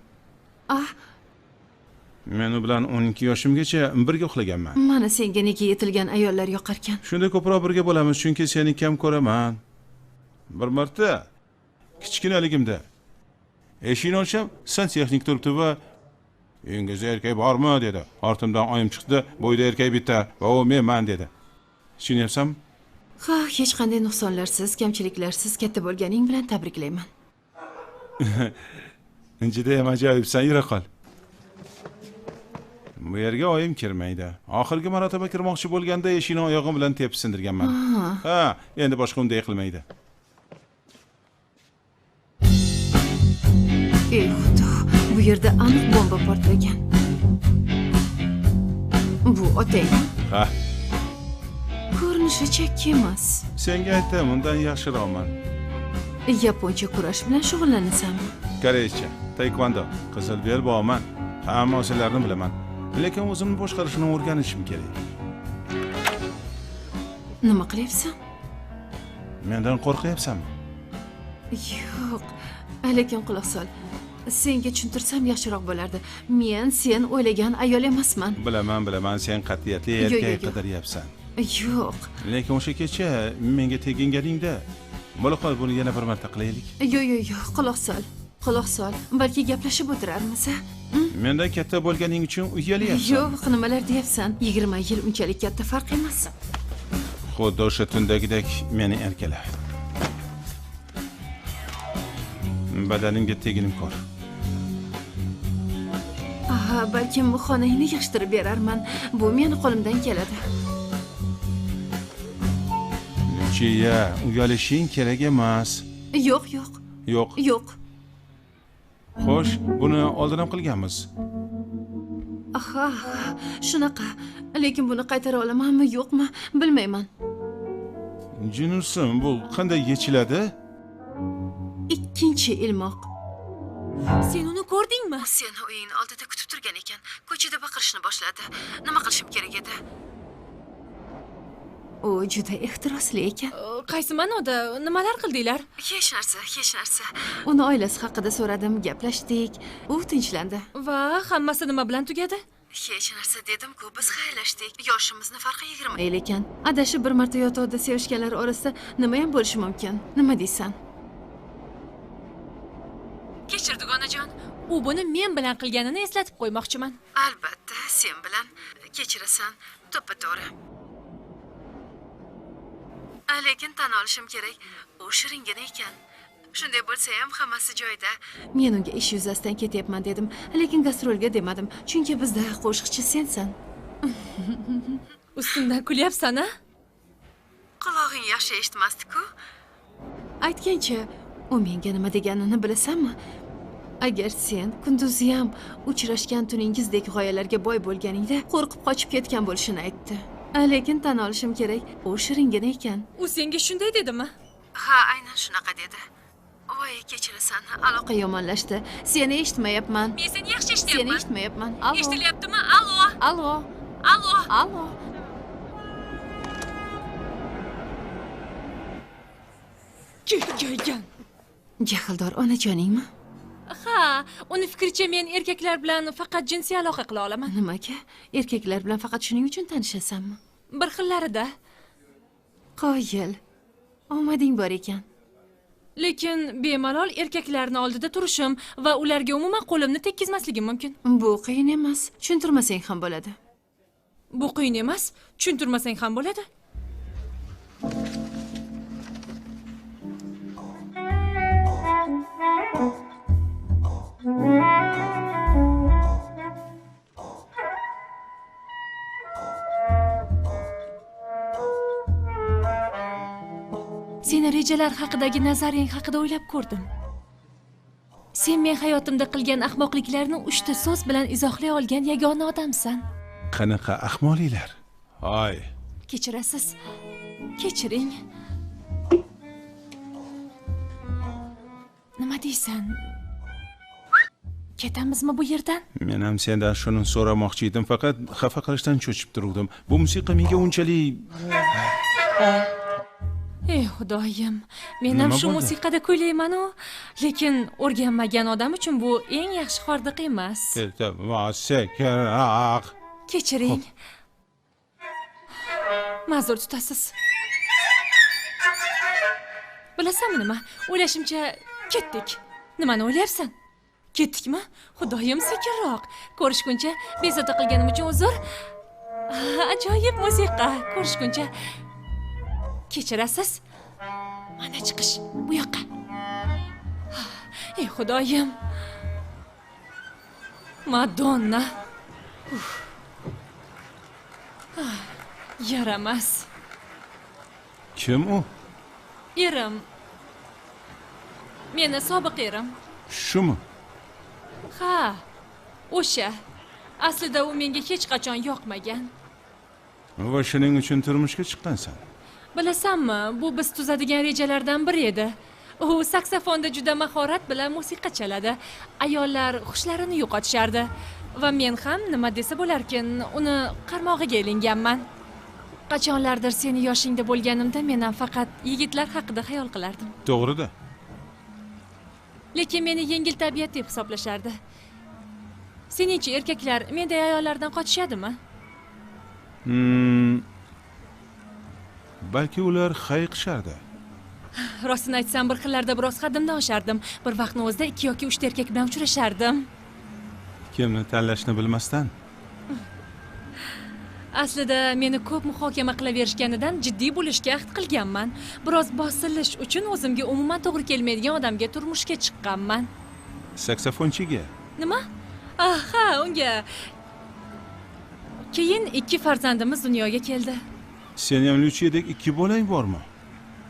Men u bilan 12 yoshimgacha birga uxlaganman. Mana senga nega yetilgan ayollar yoqarkan. Shunda ko'proq birga bo'lamiz, chunki seni kam ko'raman. Bir marta kichkinaligimda eshikni ochsam, santexnik turibdi va "Uyingizda erkak bormi?" dedi. Ortimdan oyim chiqdi, "Bo'yda erkak bitta va u menman" dedi. Tushunyapsanmi? Ha, hech qanday nuqsonlarsiz, kamchiliklarsiz katta bo'lganing bilan tabriklayman. Judayam ajoyibsan, yura qol. Bu yerga oyim kirmaydi. Oxirgi marotaba kirmoqchi bo'lganda eshikni oyog'im bilan tepib sindirganman. Ha, endi boshqa unday qilmaydi. Ey Xudo, bu yerda aniq bomba portlagan. Bu otang. Ha. Ko'rinishi chakki emas. Senga aytdim, undan yaxshiroqman. Yaponcha kurash bilan shug'ullanasanmi? Koreyscha, taekvondo, qizil belbog'man. Hamma usullarni bilaman. Lekin o'zimni boshqarishni o'rganishim kerak. Nima qilyapsan? Mendan qo'rqyapsanmi? Yo'q, lekin quloq sol. Senga tushuntirsam yaxshiroq bo'lardi. Men sen o'ylagan ayol emasman. Bilaman, bilaman, sen qat'iyatli erkak qidiryapsan. Yo'q. Lekin o'sha kecha menga teginganingda, bo'la qol, buni yana bir marta qilaylik. Yo'q, yo'q, yo'q, quloq sol. Quloq sol. Balki gaplashib o'tirarmiz, a? Mendan katta bo'lganing uchun uyalyapsan. Yo'q, nimalar deyapsan? 20 yil unchalik katta farq emas. Xuddi o'sha tundagidek meni erkala. Badanimga teginib ko'r. Aha, balkim xonangni yig'ishtirib berarman. Bu meni qo'limdan keladi. Luchiya, uyalishing kerak emas. Yo'q, yo'q. Yo'q. Yo'q. Xo'sh, buni oldin ham qilganmiz. Aha, shunaqa. Lekin buni qaytara olamanmi, yo'qmi, bilmayman. Jinusim, bu qanday yechiladi? Ikkinchi ilmoq. Sen uni ko'rdingmi? Seni uying oldida kutib turgan ekan. Ko'chada baqirishni boshladi. Nima qilishim kerak edi? U juda ehtirosli ekan. Qaysi ma'noda? Nimalar qildinglar? Hech narsa, hech narsa. Uni oilasi haqida so'radim, gaplashdik. U tinchlandi. Va hammasi nima bilan tugadi? Hech narsa dedim-ku, biz xayrlashdik. Yoshimizni farqi 20 yil ekan. Adashib bir marta yotoqda sevishganlar orasida nima ham bo'lishi mumkin? Nima deysan? Kechir dugonajon, u buni men bilan qilganini eslatib qo'ymoqchiman. Albatta, sen bilan kechirasan, to'ppa-to'g'ri. Lekin tan olishim kerak, u shiringina ekan. Shunday bo'lsa ham hammasi joyida. Men unga ish yuzasidan ketyapman dedim, lekin gastrolga demadim, chunki bizda qo'shiqchi sensan. Ustimdan kulyapsan, a? Qulog'ing yaxshi eshitmasdi-ku. Aytgancha, u menga nima deganini bilasanmi? Agar sen kunduzi ham uchrashgan tuningizdek g'oyalarga boy bo'lganingda qo'rqib qochib ketgan bo'lishini aytdi. Lekin tan olishim kerak, u shiringina ekan. U senga shunday dedimi? Ha, aynan shunaqa dedi. Voy, kechirasan, aloqa yomonlashdi. Seni eshitmayapman. Men seni yaxshi eshityapman. Seni eshitmayapman. Allo. Eshitilyaptimi? Allo. Allo. Allo. Allo. Kekaygan. Jahldor onajoningmi? Ha, uni fikricha men erkaklar bilan faqat jinsiy aloqa qila olaman. Nimaga? Erkaklar bilan faqat shuning uchun tanishasanmi? Bir xillarida. Qoyil. Omading bor ekan. Lekin bemalol erkaklarning oldida turishim va ularga umuman qo'limni tekkizmasligim mumkin. Bu qiyin emas, tushuntirmasang ham bo'ladi. Bu qiyin emas, tushuntirmasang ham bo'ladi. Seni rejalar haqidagi nazaring haqida o'ylab ko'rdim. Sen men hayotimda qilgan ahmoqliklarni 3 ta so'z bilan izohlay olgan yagona odamsan. Qanaqa ahmoqliklar? Hoy. Kechirasiz. Kechiring. Nima deysan? Ketamizmi bu yerdan? Men ham sendan shuni so'ramoqchi edim, faqat xafa qilishdan cho'chib turdim. Bu musiqa menga unchalik... Ey Xudoyim, men ham shu musiqada kuylayman-u, lekin o'rganmagan odam uchun bu eng yaxshi hordiq emas. Sekinroq. Kechiring. Ma'zur tutasiz. Bilasanmi nima? O'ylashimcha ketdik. Nimani o'ylayapsan? Ketdikmi? Xudoyim, sekinroq. Ko'rishguncha bezovta qilganim uchun uzr. Ajoyib musiqa. Ko'rishguncha. Kechirasiz. Mana chiqish bu yoqqa. Ey Xudoyim. Madonna. Yaramas. Kim u? Erim. Meni sobiq erim. Shumi? Ha, o'sha. Aslida u menga hech qachon yoqmagan. Va shuning uchun turmushga chiqqansan. Bilasanmi, bu biz tuzadigan rejalardan biri edi. U saksofonda juda mahorat bilan musiqa chaladi. Ayollar hushlarini yo'qotishardi va men ham nima desa bo'larkin, uni qarmog'iga ilinganman. Qachonlardir seni yoshingda bo'lganimda men ham faqat yigitlar haqida xayol qilardim. To'g'ri-da. Lekin meni yengil tabiat deb hisoblashardi. Seningcha erkaklar menday ayollardan qochishadimi? Balki ular hayiqishardi. Rostini aytsam, bir xillarda biroz haddimdan oshardim. Bir vaqtni o'zida 2 yoki 3 ta erkak bilan uchrashardim. Kimni tanlashni bilmasdan. Aslida meni ko'p muhokama qilaverishganidan jiddiy bo'lishga ahd qilganman. Biroz bosilish uchun o'zimga umuman to'g'ri kelmaydigan odamga turmushga chiqqanman. Saksofonchiga? Nima? Aha, unga. Keyin 2 farzandimiz dunyoga keldi. Sen ham Luchiyadek 2 bolang bormi?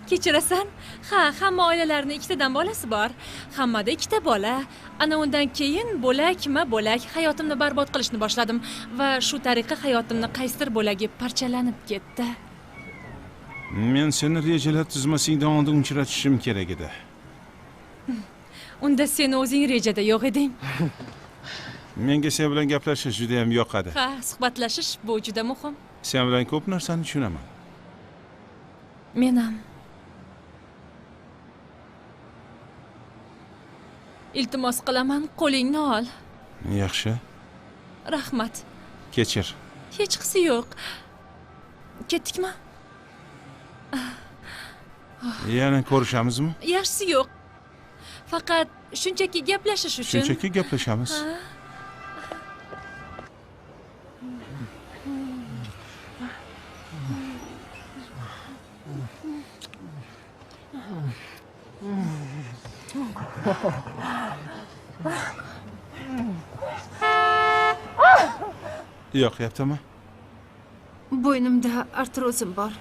Kechirasan? Ha, hamma oilalarning 2 tadan bolasi bor. Hammada 2 ta bola. Ana undan keyin bo'lakma-bo'lak hayotimni barbod qilishni boshladim va shu tariqa hayotimni qaysidir bo'lagi parchalanib ketdi. Men seni rejalar tuzmasingdan oldin uchratishim kerak edi. Unda sen o'zing rejada yo'q eding. Menga sen bilan gaplashish juda ham yoqadi. Ha, suhbatlashish bu juda muhim. Sen bilan ko'p narsani tushunaman. Men ham. Iltimos qilaman, qo'lingni ol. Yaxshi. Rahmat. Kechir. Hechqisi yo'q. Ketdikmi? Yana ko'rishamizmi? Yaxshisi yo'q. Faqat shunchaki gaplashish uchun. Shunchaki gaplashamiz. Yoqyaptimi? Bo'ynimda artrozim bor.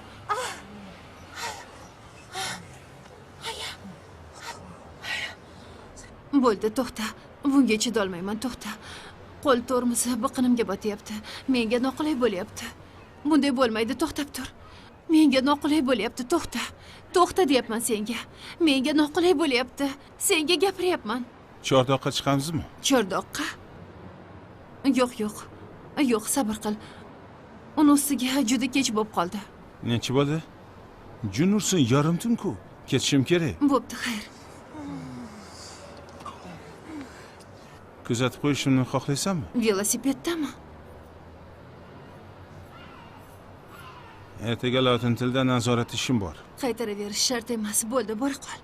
Bo'ldi, to'xta. Bunga chidolmayman, to'xta. Qo'l tormozi biqinimga botyapti. Menga noqulay bo'lyapti. Bunday bo'lmaydi, to'xtab tur. Menga noqulay bo'lyapti, to'xta. To'xta deyapman senga. Menga noqulay bo'lyapti. Senga gapiryapman. Chordoqqa chiqamizmi? Chordoqqa? Yo'q, yo'q. Yo'q, sabr qil. Uni ustiga juda kech bo'lib qoldi. Necha bo'ldi? Jun ursin, yarim tun-ku. Ketishim kerak. Bo'pti, xayr. Kuzatib qo'yishimni xohlaysanmi? Velosipeddami? Ertaga lotin tilida nazorat ishim bor. Qaytaraverish shart emas. Bo'ldi, bora qol.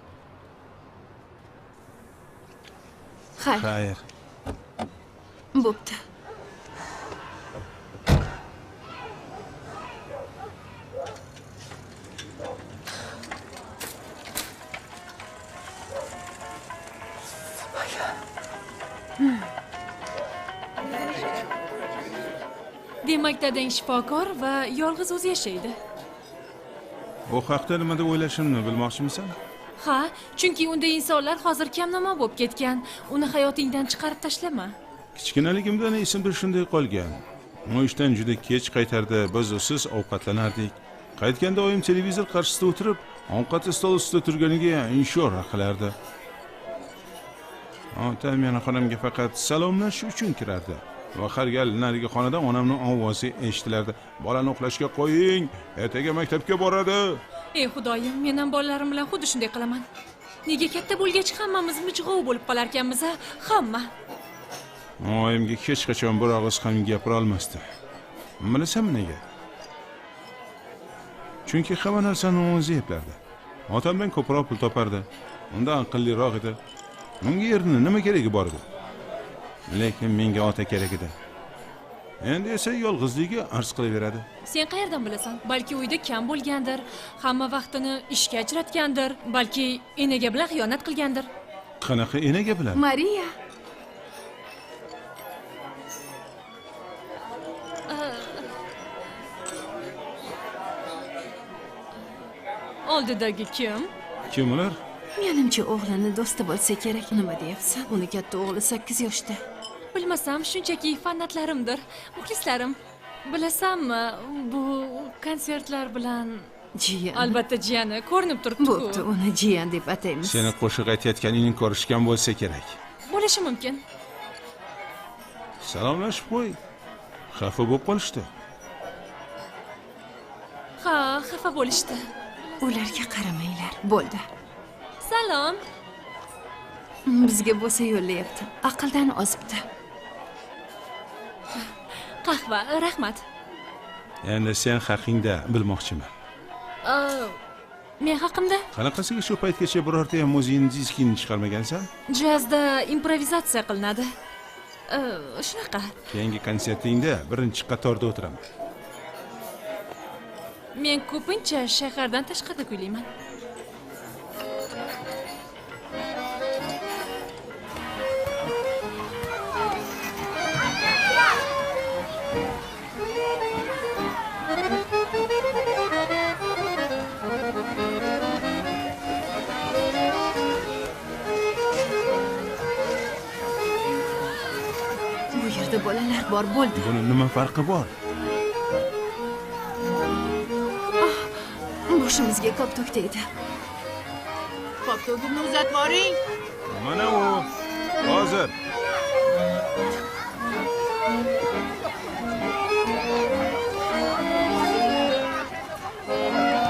Xayr. Xayr. Bo'pti. Demak, dadang shifokor va yolg'iz o'zi yashaydi. U haqda nima deb o'ylashimni bilmoqchimisan? Ha, chunki unday insonlar hozir kamnamo bo'lib ketgan. Uni hayotingdan chiqarib tashlama. Kichkinaligimdan esimda shunday qolgan. U ishdan juda kech qaytardi, biz usiz ovqatlanardik. Qaytganda oyim televizor qarshisida o'tirib, ovqati stol ustida turganiga ishora qilardi. Otam meni xonamga faqat salomlashish uchun kirardi. Va har gal narigi xonadan onamning ovozi eshitilardi. Bolani uxlashga qo'ying, ertaga maktabga boradi. Ey Xudoyim, men ham bolalarim bilan xuddi shunday qilaman. Nega katta bo'lgach hammamiz mijg'ov bo'lib qolarkanmiz, a? Hamma. Oyimga hech qachon bir og'iz ham gapira olmasdi. Bilasanmi nega? Chunki hamma narsani o'zi eplardi. Otamdan ko'proq pul topardi. Undan aqlliroq edi. Unga erni nima keragi bor edi? Lekin menga ota kerak edi. Endi esa yolg'izligi arz qilaveradi. Sen qayerdan bilasan? Balki uyda kam bo'lgandir, hamma vaqtini ishga ajratgandir, balki enaga bilan xiyonat qilgandir. Qanaqa enaga bilan? Mariya. Oldidagi kim? Kim ular? Menimcha o'g'lini do'sti bo'lsa kerak. Nima deyapsan? Uni katta o'g'li 8 yoshda. Bilmasam, shunchaki fanatlarimdir, muxlislarim. Bilasanmi, bu konsertlar bilan jiyan. Albatta jiyani ko'rinib turibdi-ku. Bo'pti, uni jiyan deb ataymiz. Seni qo'shiq aytayotganingni ko'rishgan bo'lsa kerak. Bo'lishi mumkin. Salomlashib qo'y. Xafa bo'lib qolishdi. Ha, xafa bo'lishdi. Ularga qaramanglar. Bo'ldi. Salom. Bizga bo'lsa yo'llayapti. Aqldan ozibdi. Qahva, rahmat. Endi sen haqingda bilmoqchiman. Men haqimda? Qanaqasiga shu paytgacha birorta ham o'zingni diskingni chiqarmagansan? Jazda improvizatsiya qilinadi. Shunaqa. Keyingi konsertingda birinchi qatorda o'tiraman. Men ko'pincha shahardan tashqarida kuylayman. Bu yerda bolalar bor, bo'ldi. Buni nima farqi bor? Boshimizga koptok tegdi. Koptogimni uzatib boring. Mana u. Hozir.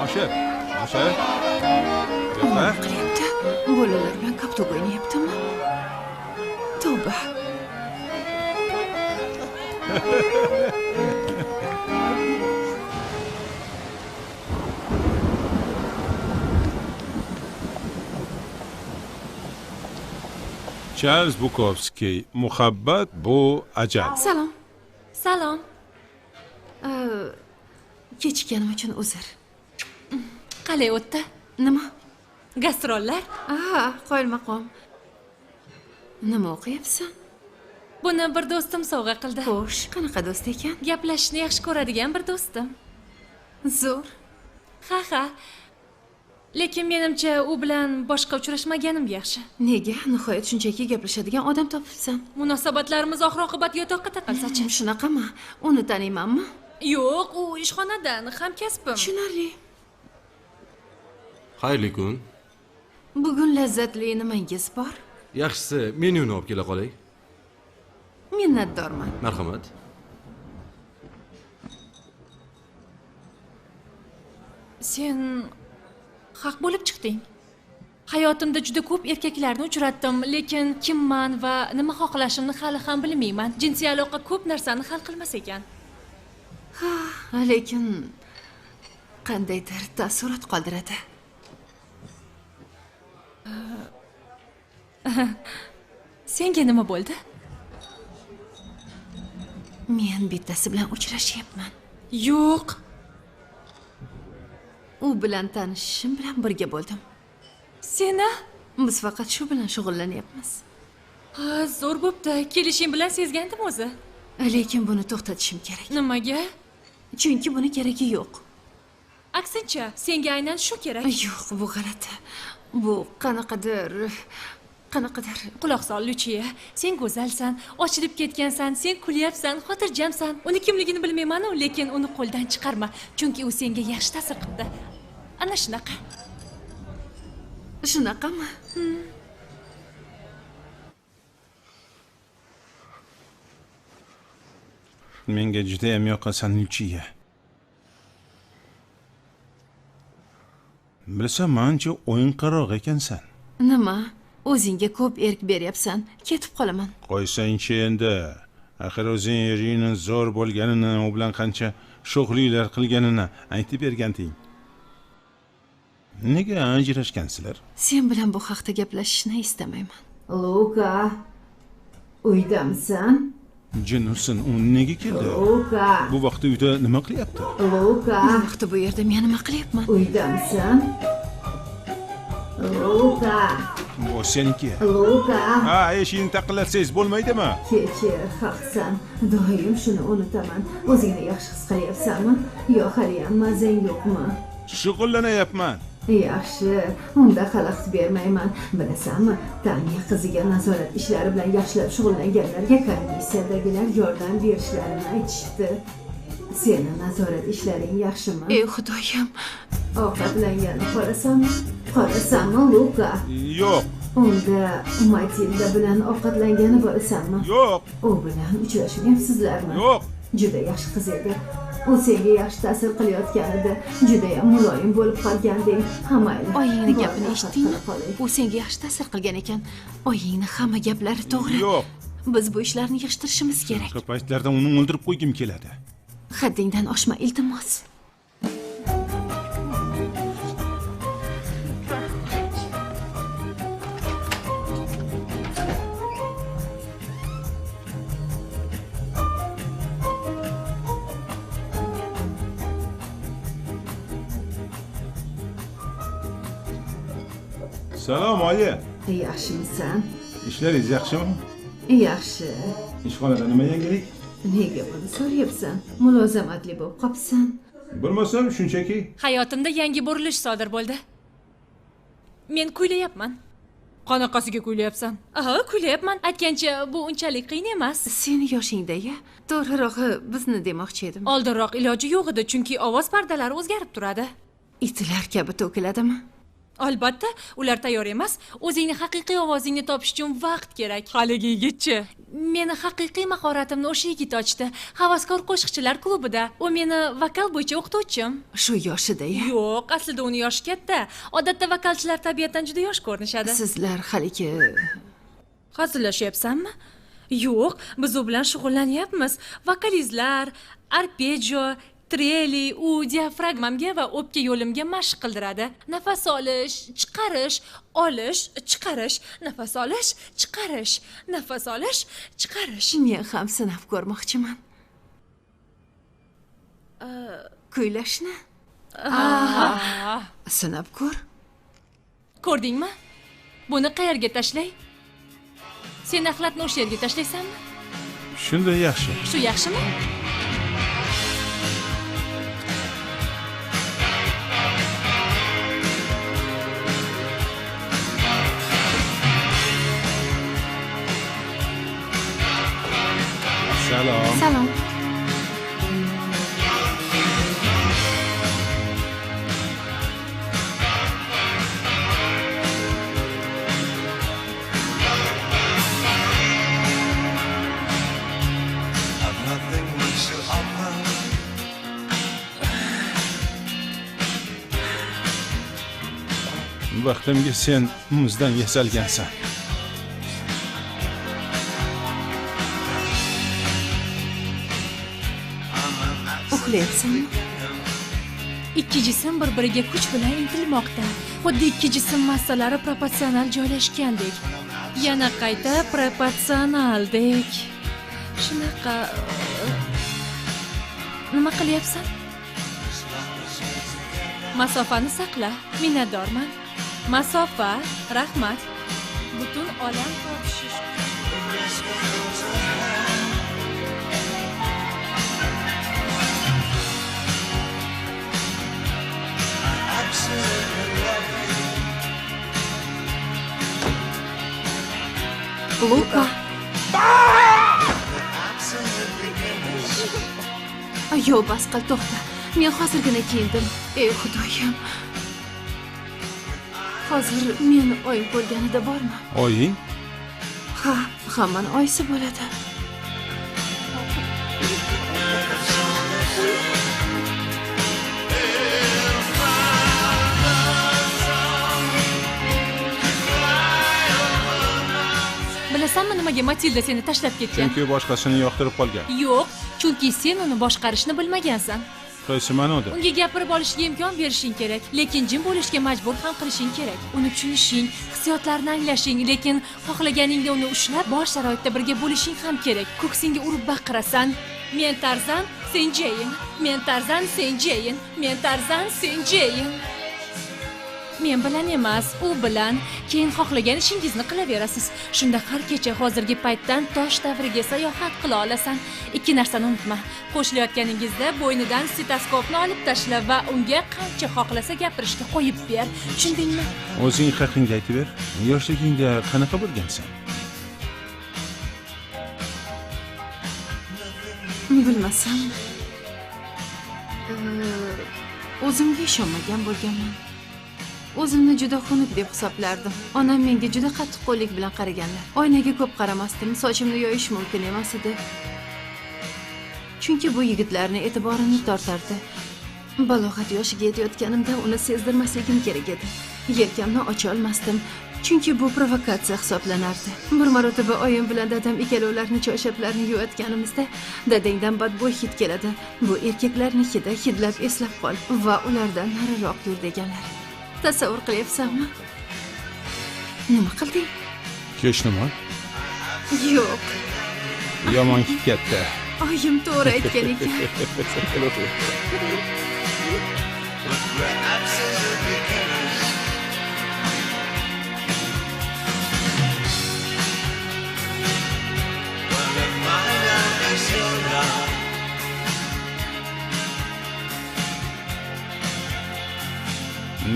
Oshir, oshir. Nima qilyapti? Bolalar bilan koptok o'ynayaptimi? Tavba. Charles Bukowski, muhabbat bu ajal. Salom. Salom. Kechikkanim uchun uzr. Qalay o'tdi? Nima? Gastrollar? Aha, qoyilmaqom. Nima o'qiyapsan? Buni bir do'stim sovg'a qildi. Xo'sh, qanaqa do'st ekan? Gaplashishni yaxshi ko'radigan bir do'stim. Zo'r. Ha, ha. Lekin menimcha u bilan boshqa uchrashmaganim yaxshi. Nega? Nihoyat shunchaki gaplashadigan odam topibsan. Munosabatlarimiz oxir-oqibat yotoqqa taqalsa-chi? Shunaqami? Uni taniymanmi? Yo'q, u ishxonadan, hamkasbim. Tushunarli. Xayrli kun. Bugun lazzatli nimangiz bor? Yaxshisi, menyuni olib kela qolay. Minnatdorman. Marhamat. Sen haq bo'lib chiqding. Hayotimda juda ko'p erkaklarni uchratdim, lekin kimman va nima xohlashimni hali ham bilmayman. Jinsiy aloqa ko'p narsani hal qilmas ekan. Ha, lekin qandaydir taassurot qoldiradi. Senga nima bo'ldi? Men bittasi bilan uchrashyapman. Yo'q. U bilan tanishishim bilan birga bo'ldim. Seni? Biz faqat shu bilan shug'ullanyapmiz. Ha, zo'r bo'pti. Kelishing bilan sezgandim o'zi. Lekin buni to'xtatishim kerak. Nimaga? Chunki buni keragi yo'q. Aksincha, senga aynan shu kerak. Yo'q, bu g'alati. Bu qanaqadir. Quloq sol, Luchiya. Sen go'zalsan, ochilib ketgansan, sen kulyapsan, xotirjamsan. Uni kimligini bilmayman-u, lekin uni qo'ldan chiqarma, chunki u senga yaxshi ta'sir qildi. Ana shunaqa. Shunaqami? Menga juda ham yoqasan, Luchiya. Bilsam, ancha o'yinqaroq ekansan. Nima? O'zingga ko'p erk beryapsan. Ketib qolaman. Qo'ysangchi endi. Axir o'zing eringning zo'r bo'lganini, u bilan qancha sho'xliklar qilganini aytib berganding. Nega ajrashgansizlar? Sen bilan bu haqda gaplashishni istamayman. Luka, uydamisan? Jin ursin, u nega keldi? Luka. Bu vaqtda uyda nima qilyapti? Luka. Bu vaqtda bu yerda men nima qilyapman? Uydamisan? Luka. Bu seniki. Luka. Ha, eshikni taqillatsangiz bo'lmaydimi? Kechir, haqsan. Doim shuni unutaman. O'zingni yaxshi his qilyapsanmi? Yo haliyam mazang yo'qmi? Shug'ullanyapman. Yaxshi, unda xalaqit bermayman. Bilasanmi, Tanya qiziga nazorat ishlari bilan yaxshilab shug'ullanganlarga komissiyadagilar yordam berishlarini aytishdi. Seni nazorat ishlaring yaxshimi? Ey Xudoyim. Ovqatlanganni xohlasanmi? Xohlasanmi, Luka? Yo'q. Unda Matilda bilan ovqatlangani borasanmi? Yo'q. U bilan uchrashmayapsizlarmi? Yo'q. Juda yaxshi qiz edi. U senga yaxshi ta'sir qilayotgan edi. Juda ham muloyim bo'lib qolganding. Ha, mayli. Oyingni gapini eshitdingmi? U senga yaxshi ta'sir qilgan ekan. Oyingni hamma gaplari to'g'ri. Yo'q. Biz bu ishlarni yig'ishtirishimiz kerak. Shunaqa paytlarda uni o'ldirib qo'ygim keladi. Haddingdan oshma, iltimos. Salom, oyi. Yaxshimisan? Ishlaringiz yaxshimi? Yaxshi. Ishxonada nima yangilik? Nega buni so'rayapsan? Mulozamatli bo'lib qopsan. Bilmasam, shunchaki. Hayotimda yangi burilish sodir bo'ldi. Men kuylayapman. Qanaqasiga kuylayapsan? Aha, kuylayapman. Aytgancha, bu unchalik qiyin emas. Seni yoshingda-ya? To'g'rirog'i, bizni demoqchi edim. Oldinroq iloji yo'q edi, chunki ovoz pardalari o'zgarib turadi. Itlar kabi to'kiladimi? Albatta, ular tayyor emas. O'zingni haqiqiy ovozingni topish uchun vaqt kerak. Haligi yigitchi. Meni haqiqiy mahoratimni o'sha yigit ochdi. Havaskor qo'shiqchilar klubida. U meni vokal bo'yicha o'qituvchim. Shu yoshida-ya? Yo'q, aslida uni yoshi katta. Odatda vokalchilar tabiatan juda yosh ko'rinishadi. Sizlar haligi hazillashyapsanmi? Yo'q, biz u bilan shug'ullanyapmiz. Vokalizlar, arpejio, treli, u diafragmamga va o'pka yo'limga mashq qildiradi. Nafas olish, chiqarish, olish, chiqarish, nafas olish, chiqarish, nafas olish, chiqarish. Men ham sinab ko'rmoqchiman. Kuylashni? Sinab ko'r. Ko'rdingmi? Buni qayerga tashlay? Sen axlatni o'sha yerga tashlaysanmi? Shunday yaxshi. Shu yaxshimi? Salom. Salom. Baxtimga sen muzdan yasalgansan. Uxlayapsanmi? Ikki jism bir-biriga kuch bilan intilmoqda. Xuddi ikki jism massalari proporsional joylashgandek. Yana qayta proporsionaldek. Shunaqa nima qilyapsan? Masofani saqla, minnatdorman. Masofa, rahmat. Butun olam tortishish. Luka. Yo'q, bas qil, to'xta. Men hozirgina kiyindim. Ey Xudoyim. Hozir meni oyim ko'rganida bormi? Oying? Ha, hammani oyisi bo'ladi. Bilasanmi nimaga Matilda seni tashlab ketgan? Chunki boshqasini yoqtirib qolgan. Yo'q, chunki sen uni boshqarishni bilmagansan. Qaysi ma'noda? Unga gapirib olishga imkon berishing kerak, lekin jim bo'lishga majbur ham qilishing kerak. Uni tushunishing, hissiyotlarini anglashing, lekin xohlaganingda uni ushlab, bor sharoitda birga bo'lishing ham kerak. Ko'ksingga urib baqirasan. Men Tarzan, sen Jeyn. Men Tarzan, sen Jeyn. Men Tarzan, sen Jeyn. Men bilan emas, u bilan. Keyin xohlagan ishingizni qilaverasiz. Shunda har kecha hozirgi paytdan tosh davriga sayohat qila olasan. Ikki narsani unutma. Qo'shilayotganingizda bo'ynidan stetoskopni olib tashla va unga qancha xohlasa gapirishga qo'yib ber. Tushundingmi? O'zing haqingda aytib ber. Yoshligingda qanaqa bo'lgansan? Bilmasam. O'zimga ishonmagan bo'lganman. O'zimni juda xunuk deb hisoblardim. Onam menga juda qattiqqo'llik bilan qaraganlar. Oynaga ko'p qaramasdim, sochimni yoyish mumkin emas edi. Chunki bu yigitlarni e'tiborini tortardi. Balog'at yoshiga yetayotganimda uni sezdirmasligim kerak edi. Yelkamni ocha olmasdim, chunki bu provokatsiya hisoblanardi. Bir marotaba oyim bilan dadam ikkalovlarini choyshablarni yuvayotganimizda dadangdan badbo'y hid keladi. Bu erkaklarni hidi, hidlab eslab qol va ulardan nariroq yur deganlar. Tasavvur qilyapsanmi? Nima qilding? Hech nima. Yo'q. Yomon hid ketdi. Oyim to'g'ri aytgan ekan.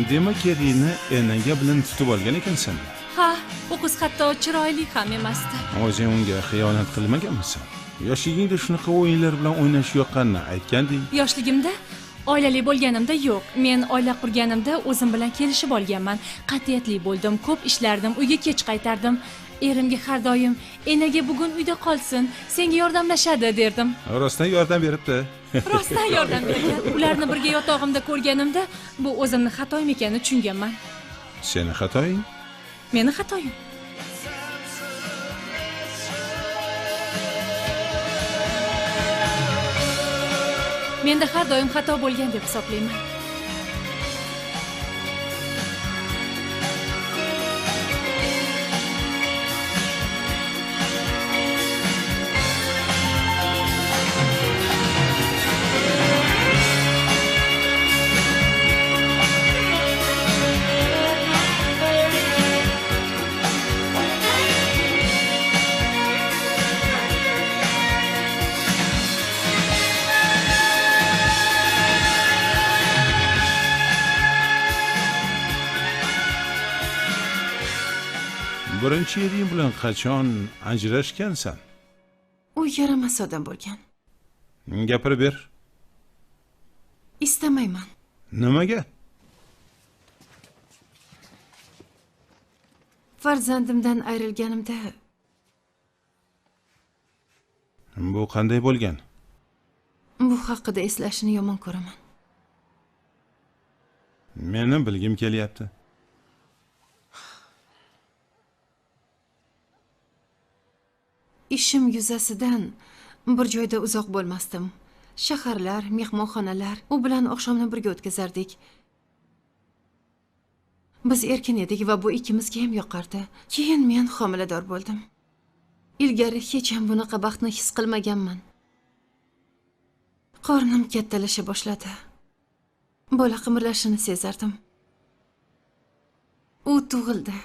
Demak, eringni enaga bilan tutib olgan ekansan. Ha, u qiz hatto chiroyli ham emasdi. O'zing unga xiyonat qilmaganmisan? Yoshligingda shunaqa o'yinlar bilan o'ynash yoqqanini aytganding. Yoshligimda oilali bo'lganimda yo'q. Men oila qurganimda o'zim bilan kelishib olganman. Qat'iyatli bo'ldim, ko'p ishlardim, uyga kech qaytardim. Erimga har doim enaga bugun uyda qolsin, senga yordamlashadi derdim. Rostdan yordam beribdi. Rostdan yordam bergan. Ularni birga yotog'imda ko'rganimda bu o'zimni xatoyim ekanini tushunganman. Seni xatoying? Meni xatoyim. Menda har doim xato bo'lgan deb hisoblayman. Birinchi ering bilan qachon ajrashgansan? U yaramas odam bo'lgan. Gapirib ber. Istamayman. Nimaga? Farzandimdan ayrilganimda. Bu qanday bo'lgan? Bu haqida eslashni yomon ko'raman. Meni bilgim kelyapti. Ishim yuzasidan bir joyda uzoq bo'lmasdim. Shaharlar, mehmonxonalar, u bilan oqshomni birga o'tkazardik. Biz erkin edik va bu ikkimizga ham yoqardi. Keyin men homilador bo'ldim. Ilgari hech ham bunaqa baxtni his qilmaganman. Qornim kattalasha boshladi. Bola qimirlashini sezardim. U tug'ildi.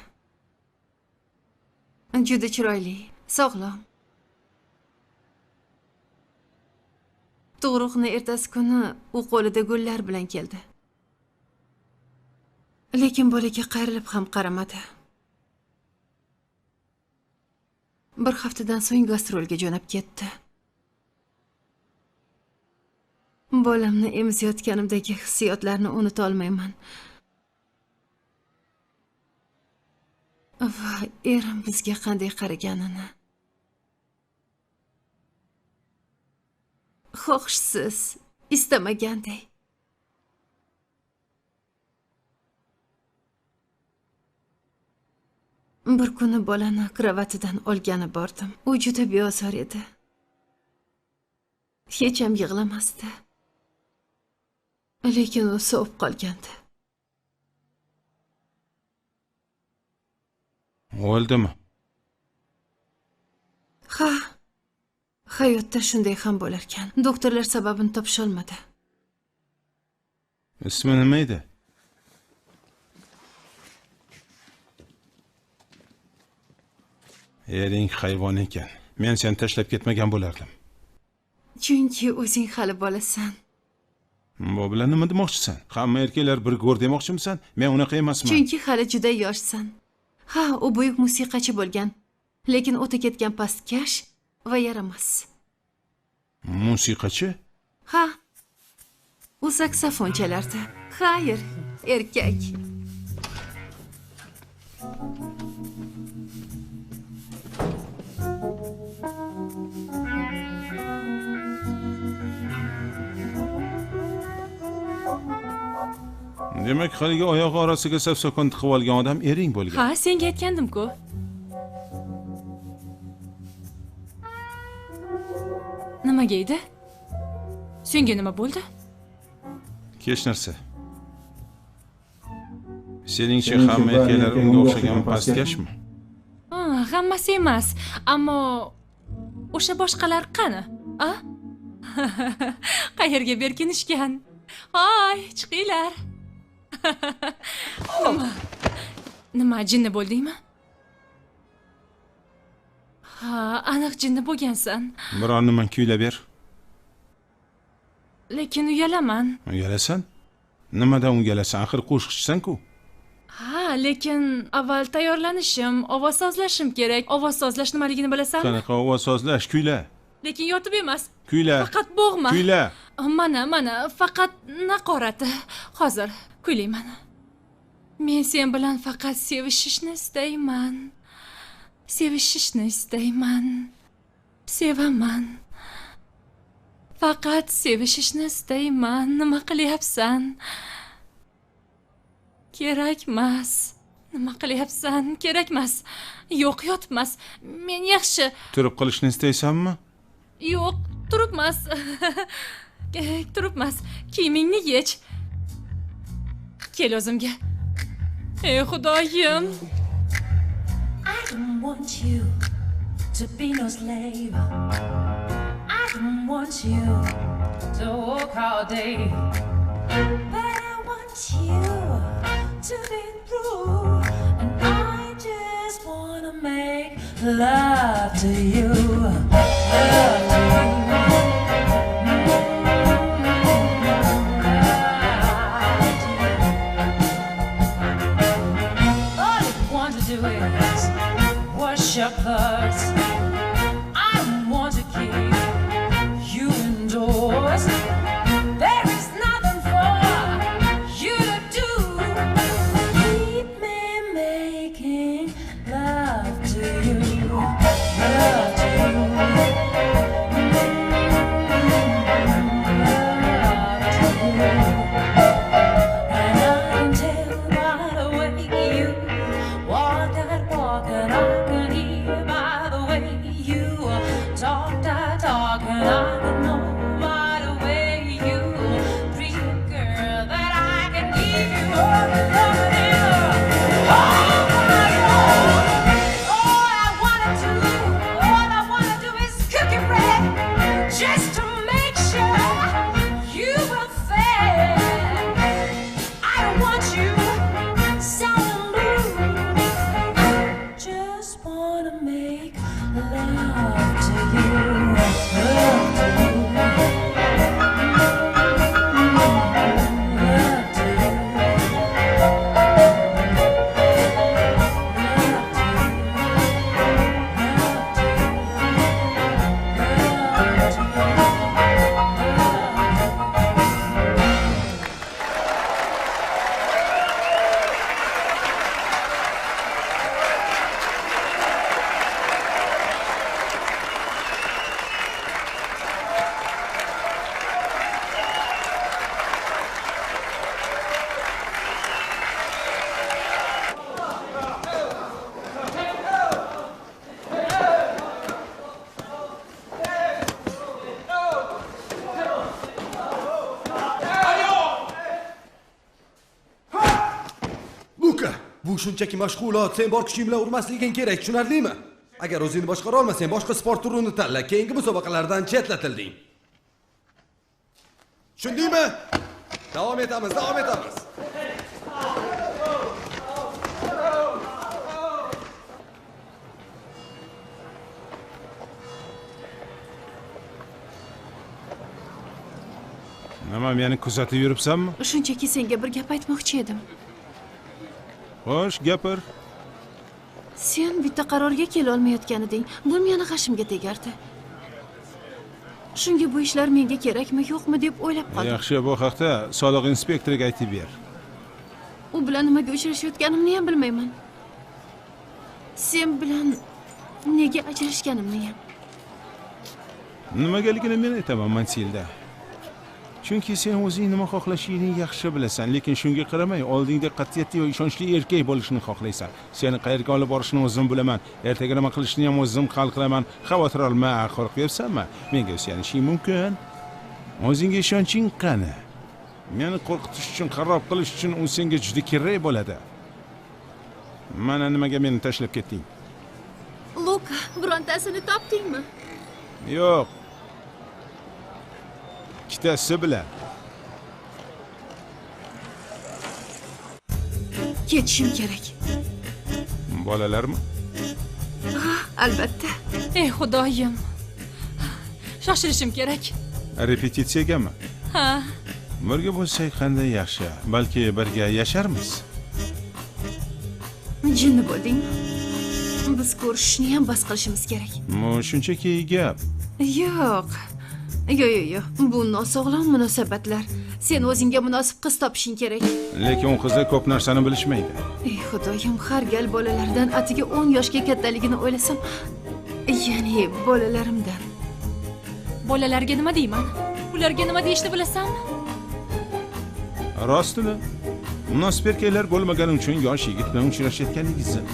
Juda chiroyli, sog'lom. Tug'ruqni ertasi kuni u qo'lida gullar bilan keldi. Lekin bolaga qayrilib ham qaramadi. Bir haftadan so'ng gastrolga jo'nab ketdi. Bolamni emizayotganimdagi hissiyotlarni unuta olmayman. Va erim bizga qanday qaraganini. Xohishsiz, istamaganday. Bir kuni bolani kravatidan olgani bordim. U juda beozor edi. Hech ham yig'lamasdi. Lekin u sovib qolgandi. O'ldimi? Ha. Hayotda shunday ham bo'larkan. Doktorlar sababini topisholmadi. Ismi nima edi? Ering hayvon ekan. Men seni tashlab ketmagan bo'lardim. Chunki o'zing hali bolasan. Bu bilan nima demoqchisan? Hamma erkaklar bir go'r demoqchimisan? Men unaqa emasman. Chunki hali juda yoshsan. Ha, u buyuk musiqachi bo'lgan, lekin o'ta ketgan pastkash va yaramas. Musiqachi? Ha. U saksofon chalardi. Xayr, erkak. Demak, haligi oyog'i orasiga saksofon tiqib olgan odam ering bo'lgan. Ha, senga aytgandim-ku. Nimaga edi? Senga nima bo'ldi? Hech narsa. Seningcha hamma erkaklar unga o'xshagan pastkashmi? Ha, hammasi emas, ammo o'sha boshqalar qani? A? Qayerga berkinishgan? Hoy, chiqinglar. Nima, jinni bo'ldingmi? Ha, aniq jinni bo'lgansan. Biron nima kuylab ber. Lekin uyalaman. Uyalasan? Nimadan uyalasan? Axir qo'shiqchisan-ku. Ha, lekin avval tayyorlanishim, ovoz sozlashim kerak. Ovoz sozlash nimaligini bilasanmi? Qanaqa ovoz sozlash? Kuyla. Lekin yotib emas. Kuyla. Faqat bo'g'ma. Kuyla. Mana, mana, faqat naqorati. Hozir kuylayman. Men sen bilan faqat sevishishni istayman. Sevishishni istayman. Sevaman. Faqat sevishishni istayman. Nima qilyapsan? Kerakmas. Nima qilyapsan? Kerakmas. Yo'q, yotmas. Men yaxshi. Turib qilishni istaysanmi? Yo'q, turibmas. Turibmas. Kiyimingni yech. Kel o'zimga. Ey Xudoyim. I don't want you to be no slave. I don't want you to work all day. But I want you to be true. And I just wanna make love to you. Love to you. All you want to do is your purse. I don't want to keep you indoors. There is nothing for you to do. Keep me making love to you, love to you. Love to you. And I can tell by the way you walk that walk, and I can hear by the way you talk that talk, and I can know by the way you breathe, girl, that I can give you all the love and all my soul. All I wanna do is cook your bread, just to make sure you will fail. I don't want you sounding blue. I just wanna make love to you, love to you, love to you, love to you, love to you. Luka, bu shunchaki mashg'ulot. Sen bor kuching bilan urmasliging kerak, tushunarlimi? Agar o'zingni boshqara olmasang, boshqa sport turini tanla. Keyingi musobaqalardan chetlatilding. Tushundingmi? Davom etamiz, davom etamiz. Nima, meni kuzatib yuribsanmi? Shunchaki senga bir gap aytmoqchi edim. Xo'sh, gapir. Sen bitta qarorga kela olmayotgan eding. Bu meni g'ashimga tegardi. Shunga bu ishlar menga kerakmi, yo'qmi deb o'ylab qoldim. Yaxshi, bu haqda soliq inspektoriga aytib ber. U bilan nimaga uchrashayotganimni ham bilmayman. Sen bilan nega ajrashganimni ham. Nimagaligini men aytaman, Matilda. Chunki sen o'zing nima xohlashingni yaxshi bilasan, lekin shunga qaramay oldingda qat'iyatli va ishonchli erkak bo'lishini xohlaysan. Seni qayerga olib borishni o'zim bilaman, ertaga nima qilishni ham o'zim hal qilaman. Xavotir olma, qo'rqyapsanmi? Menga suyanishing mumkin. O'zingga ishonching qani? Meni qo'rqitish uchun, xarob qilish uchun u senga juda kerak bo'ladi. Mana nimaga meni tashlab ketding? Luka, birontasini topdingmi? Yo'q. Ikkitasi bilan. Ketishim kerak. Bolalarmi? Ha, albatta. Ey Xudoyim. Shoshilishim kerak. Repetitsiyagami? Ha. Birga bo'lsak qanday yaxshi. Balki birga yasharmiz. Jinni bo'ldingmi? Biz ko'rishishni ham bas qilishimiz kerak. Bu shunchaki gap. Yo'q. Yo'q, yo'q, yo'q. Bu nosog'lom munosabatlar. Sen o'zingga munosib qiz topishing kerak. Lekin u qizlar ko'p narsani bilishmaydi. Ey Xudoyim, har gal bolalardan atiga 10 yoshga kattaligini o'ylasam, ya'ni bolalarimdan. Bolalarga nima deyman? Ularga nima deyishni bilasanmi? Rostini. Munosib erkaklar bo'lmagani uchun yosh yigit bilan uchrashayotganingizni.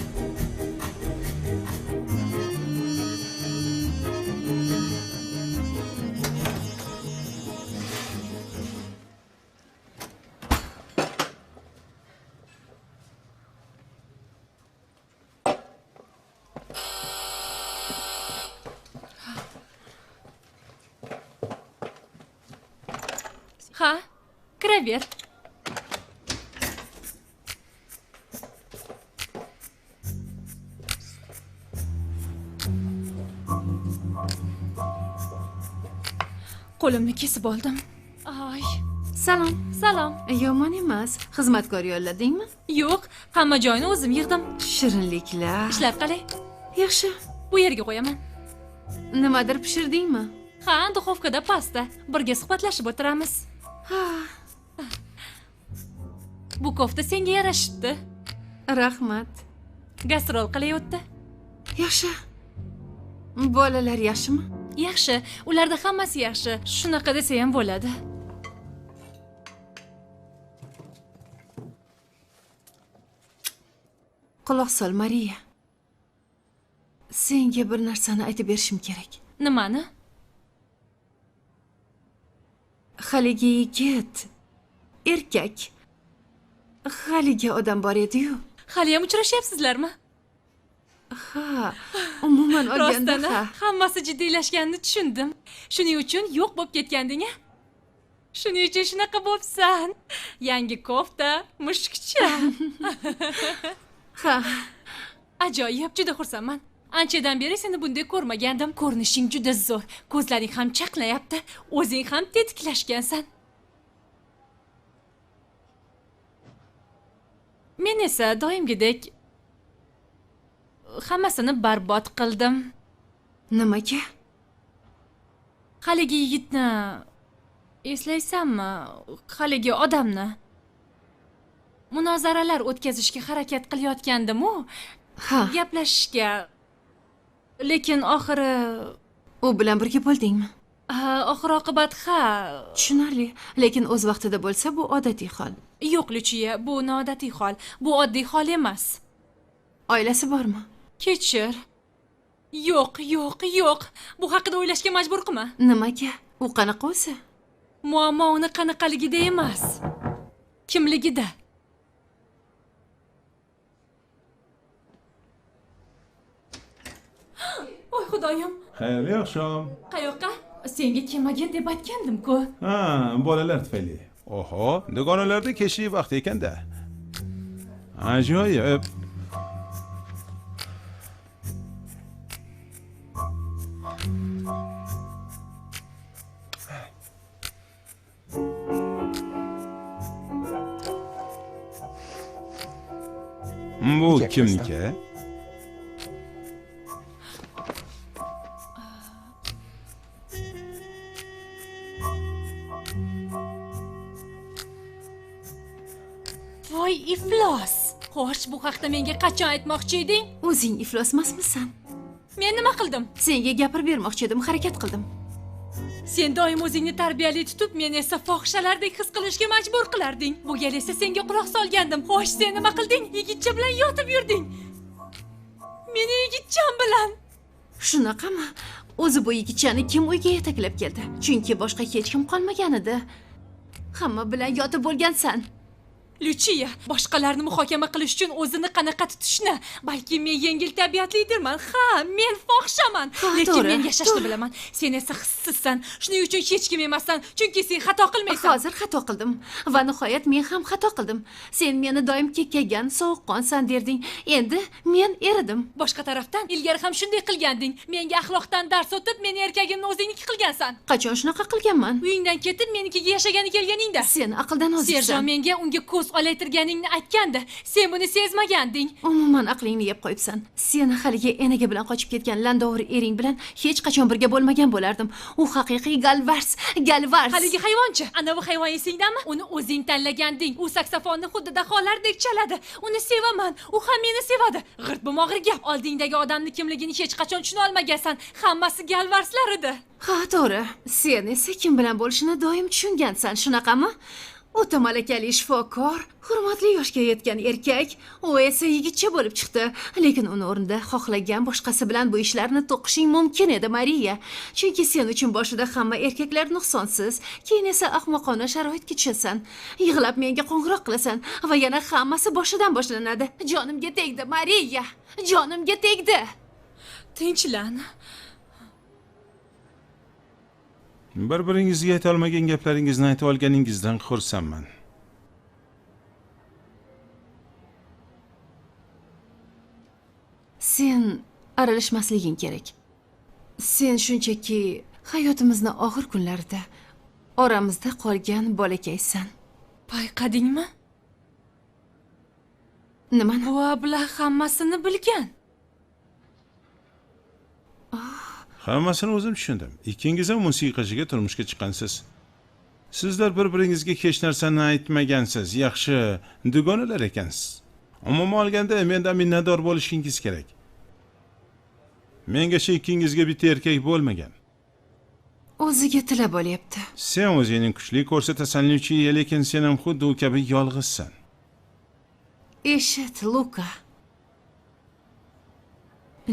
Ha, kiraver. Qo'limni kesib oldim. Ay, Salom. Salom. Yomon emas. Xizmatkor yolladingmi? Yo'q, hamma joyini o'zim yig'dim. Shirinliklar. Ishlar qalay? Yaxshi. Bu yerga qo'yaman. Nimadir pishirdingmi? Ha, duxovkada pasta. Birga suhbatlashib o'tiramiz. Ha. Bu kofta senga yarashibdi. Rahmat. Gastrol qilayotdi. Yaxshi. Bolalar yaxshimi? Yaxshi. Ularda hammasi yaxshi. Shunaqa desa ham bo'ladi. Quloq sol, Mariya. Senga bir narsani aytib berishim kerak. Nimani? Haligi yigit, erkak. Haligi odam bor edi-yu. Haliyam uchrashyapsizlarmi? Ha, umuman olganda ha. Hammasi jiddiylashganini tushundim. Shuning uchun yo'q bo'lib ketganding-a? Shuning uchun shunaqa bo'psan. Yangi kofta, mushukcha. Ha. Ajoyib, juda xursandman. Anchadan beri seni bunday ko'rmagandim. Ko'rinishing juda zo'r. Ko'zlaring ham chaqnayapti. O'zing ham tetiklashgansan. Men esa doimgidek hammasini barbod qildim. Nimaga? Haligi yigitni eslaysanmi? Haligi odamni. Munozaralar o'tkazishga harakat qilayotgandim-u. Ha. Gaplashishga. Lekin oxiri u bilan birga bo'ldingmi? Oxir oqibat ha. Tushunarli, lekin o'z vaqtida bo'lsa bu odatiy hol. Yo'q, Luchiya, bu noodatiy hol. Bu oddiy hol emas. Oilasi bormi? Kechir. Yo'q, yo'q, yo'q. Bu haqida o'ylashga majbur qilma. Nimaga? U qanaqa o'zi? Muammo uni qanaqaligida emas, kimligida. Oy xudoyim. Xayrli oqshom. Qayoqqa? Senga kelmagin deb aytgandim-ku. Ha, bolalar tufayli. Oho, do'konlarda kechlik vaqti ekanda. Ajoyib. Bu kimniki? Voy iflos. Xo'sh, bu haqda menga qachon aytmoqchi eding? O'zing iflos emasmisan? Men nima qildim? Senga gapirib bermoqchi edim, harakat qildim. Sen doim o'zingni tarbiyali tutib, meni esa fohishalardek his qilishga majbur qilarding. Bu gal esa senga quloq solgandim. Xo'sh, sen nima qilding? Yigitcha bilan yotib yurding. Meni yigitcham bilan. Shunaqami? O'zi bu yigitchani kim uyga yetaklab keldi? Chunki boshqa hech kim qolmagan edi. Hamma bilan yotib bo'lgansan. Luchiya, boshqalarni muhokama qilish uchun o'zini qanaqa tutishni, balki men yengil tabiatlidirman. Ha, men fohishaman, lekin men yashashni bilaman. Sen esa hissizsan. Shuning uchun hech kim emassan, chunki sen xato qilmaysan. Hozir xato qildim va nihoyat men ham xato qildim. Sen meni doim kekkaygan, sovuqqonsan derding. Endi men eridim. Boshqa tarafdan ilgari ham shunday qilganding. Menga axloqdan dars o'tib, meni erkagimni o'zingniki qilgansan. Qachon shunaqa qilganman? Uyingdan ketib, menikiga yashagani kelganingda. Sen aqldan ozibsan. Serjo menga unga ko'z olaytirganingni aytgandi. Sen buni sezmaganding. Umuman aqlingni yeb qo'yibsan. Sen haligi enaga bilan qochib ketgan landovur ering bilan hech qachon birga bo'lmagan bo'lardim. U haqiqiy galvars, galvars. Haligi hayvonchi, ana bu hayvon esingdami? Uni o'zing tanlaganding. U saksofonni xuddi daholardek chaladi. Uni sevaman. U ham meni sevadi. G'irt bo'lmog'ir gap. Oldingdagi odamni kimligini hech qachon tushuna olmagansan. Hammasi galvarslar edi. Ha, to'g'ri. Sen esa kim bilan bo'lishini doim tushungansan, shunaqami? O'ta malakali shifokor, hurmatli yoshga yetgan erkak, u esa yigitcha bo'lib chiqdi. Lekin uni o'rnida xohlagan boshqasi bilan bu ishlarni to'qishing mumkin edi, Mariya. Chunki sen uchun boshida hamma erkaklar nuqsonsiz, keyin esa ahmoqona sharoitga tushasan. Yig'lab menga qo'ng'iroq qilasan va yana hammasi boshidan boshlanadi. Jonimga tegdi, Mariya. Jonimga tegdi. Tinchlan. Bir-biringizga ayta olmagan gaplaringizni aytib olganingizdan xursandman. Sen aralashmasliging kerak. Sen shunchaki hayotimizni og'ir kunlarida oramizda qolgan bolakaysan. Payqadingmi? Nimani? Bu ablah hammasini bilgan. Hammasini o'zim tushundim. Ikkingiz ham musiqachiga turmushga chiqqansiz. Sizlar bir-biringizga hech narsani aytmagansiz. Yaxshi dugonalar ekansiz. Umuman olganda mendan minnatdor bo'lishingiz kerak. Mengacha ikkingizga bitta erkak bo'lmagan. O'ziga tilab olyapti. Sen o'zingni kuchli ko'rsatasan, Luchiya, lekin sen ham xuddi u kabi yolg'izsan. Eshit, Luka.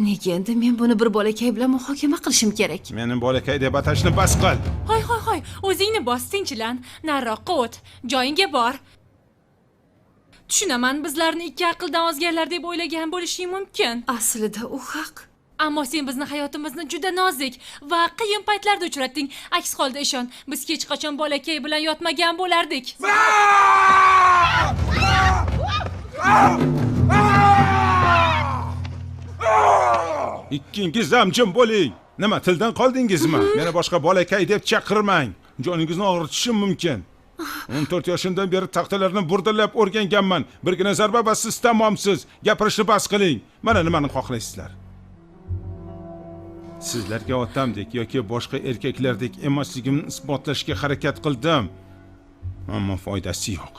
Nega endi men buni bir bolakay bilan muhokama qilishim kerak? Meni bolakay deb atashni bas qil. Hoy, hoy, hoy, o'zingni bos, tinchlan. Nariroqqa o't, joyingga bor. Tushunaman, bizlarni ikki aqldan ozganlar deb o'ylagan bo'lishing mumkin. Aslida u haq. Ammo sen bizni hayotimizni juda nozik va qiyin paytlarda uchratding. Aks holda ishon, biz hech qachon bolakay bilan yotmagan bo'lardik. Ikkingiz ham jim bo'ling. Nima, tildan qoldingizmi? Meni boshqa bolakay deb chaqirmang. Joningizni og'ritishim mumkin. 14 yoshimdan beri taxtalarni burdalab o'rganganman. Birgina zarba va siz tamomsiz. Gapirishni bas qiling. Mana nimani xohlaysizlar? Sizlarga otamdek yoki boshqa erkaklardek emasligimni isbotlashga harakat qildim. Ammo foydasi yo'q.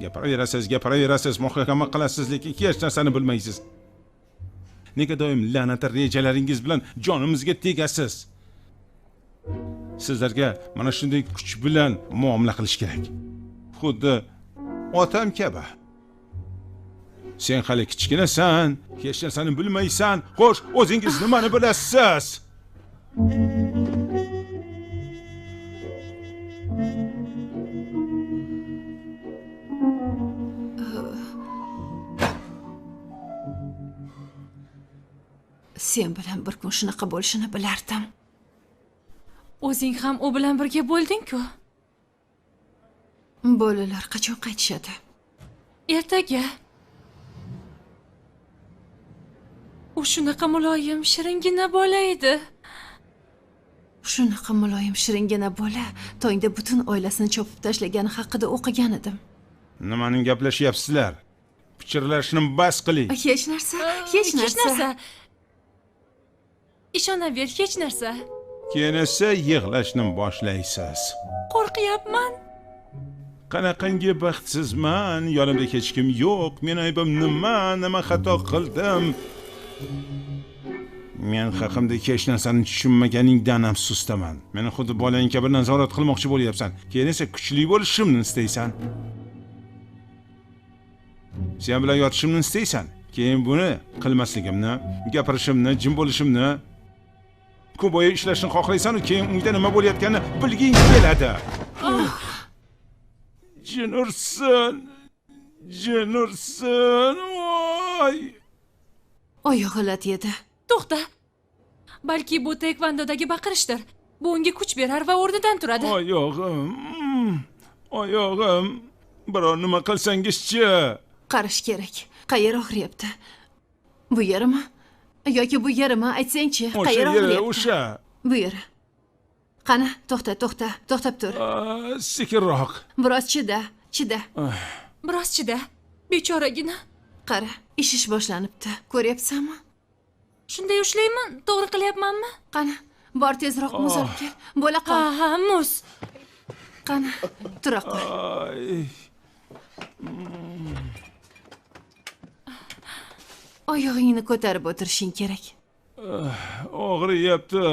Gapiraverasiz, gapiraverasiz, muhokama qilasiz, lekin hech narsani bilmaysiz. Nega doim la'nat rejalaringiz bilan jonimizga tegasiz? Sizlarga mana shunday kuch bilan muomala qilish kerak. Xuddi otam kabi. Sen hali kichkinasan, hech narsani bilmaysan. Xo'sh, o'zingiz nimani bilasiz? Sen bilan bir kun shunaqa bo'lishini bilardim. O'zing ham u bilan birga bo'lding-ku. Bolalar qachon qaytishadi? Ertaga. U shunaqa muloyim, shiringina bola edi. Shunaqa muloyim, shiringina bola tongda butun oilasini chopib tashlagani haqida o'qigan edim. Nimaning gaplashyapsizlar? Pichirlashni bas qiling. Hech narsa, hech narsa. Ishonaver, hech narsa. Keyin esa yig'lashni boshlaysiz. Qo'rqyapman. Qanaqangi baxtsizman, yonimda hech kim yo'q. Men aybim nima? Nima xato qildim? Men haqimda hech narsani tushunmaganingdan afsusdaman. Meni xuddi bolang kabi nazorat qilmoqchi bo'lyapsan. Keyin esa kuchli bo'lishimni istaysan. Sen bilan yotishimni istaysan. Keyin buni qilmasligimni, gapirishimni, jim bo'lishimni, kun bo'yi ishlashni xohlaysan, keyin uyda nima bo'layotganini bilging keladi. Jin ursin, jin ursin, voy! Oyog'i lat yedi. To'xta. Balki bu taekvondodagi baqirishdir. Bu unga kuch berar va o'rnidan turadi. Oyog'im, oyog'im. Biror nima qilsangizchi? Qarash kerak. Qayer og'riyapti? Bu yerimi? Yoki bu yerimi? Aytsangchi, qayer og'riyapti? O'sha. Bu yeri. Qani, to'xta, to'xta, to'xtab tur. Sekinroq. Biroz chida, chida. Biroz chida. Bechoragina. Qara, ishish boshlanibdi. Ko'ryapsanmi? Shunday ushlaymi? To'g'ri qilyapmanmi? Qani, bor tezroq muz olib kel. Bo'la qol. Ha, muz. Qani, tura qol. Oyog'ingni ko'tarib o'tirishing kerak. Og'riyapti.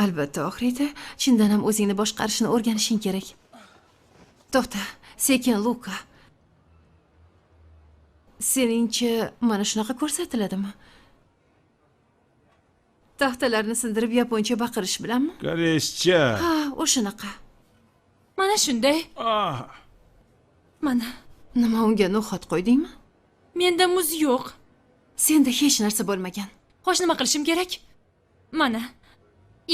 Albatta og'riydi. Chindan ham o'zingni boshqarishni o'rganishing kerak. To'xta, sekin Luka. Seningcha mana shunaqa ko'rsatiladimi? Taxtalarni sindirib yaponcha baqirish bilanmi? Koreyscha. Ha, o'shanaqa. Mana shunday. Mana. Nima unga no'xat qo'ydingmi? Menda muz yo'q. Senda hech narsa bo'lmagan. Xo'sh, nima qilishim kerak? Mana.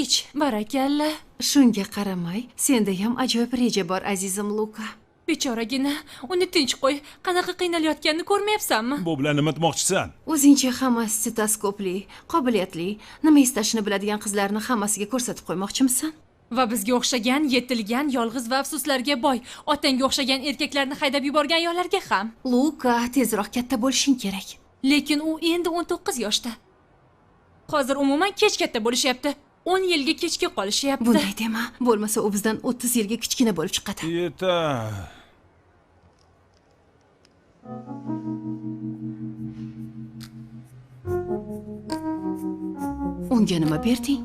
Ich, barakalla. Shunga qaramay, senda ham ajoyib reja bor, azizim Luka. Bechoragina, uni tinch qo'y. Qanaqa qiynalayotganini ko'rmayapsanmi? Bu bilan nima demoqchisan? O'zingcha hamma stetoskopli, qobiliyatli, nima istashini biladigan qizlarni hammasiga ko'rsatib qo'ymoqchimisan? Va bizga o'xshagan, yetilgan, yolg'iz va afsuslarga boy, otangga o'xshagan erkaklarni haydab yuborgan ayollarga ham. Luka, tezroq katta bo'lishing kerak. Lekin u endi 19 yoshda. Hozir umuman kech katta bo'lishyapti. 10 yilga kechga qolishyapti. Bunday dema, bo'lmasa u bizdan 30 yilga kichkina bo'lib chiqadi. Yetar. Unga nima berding?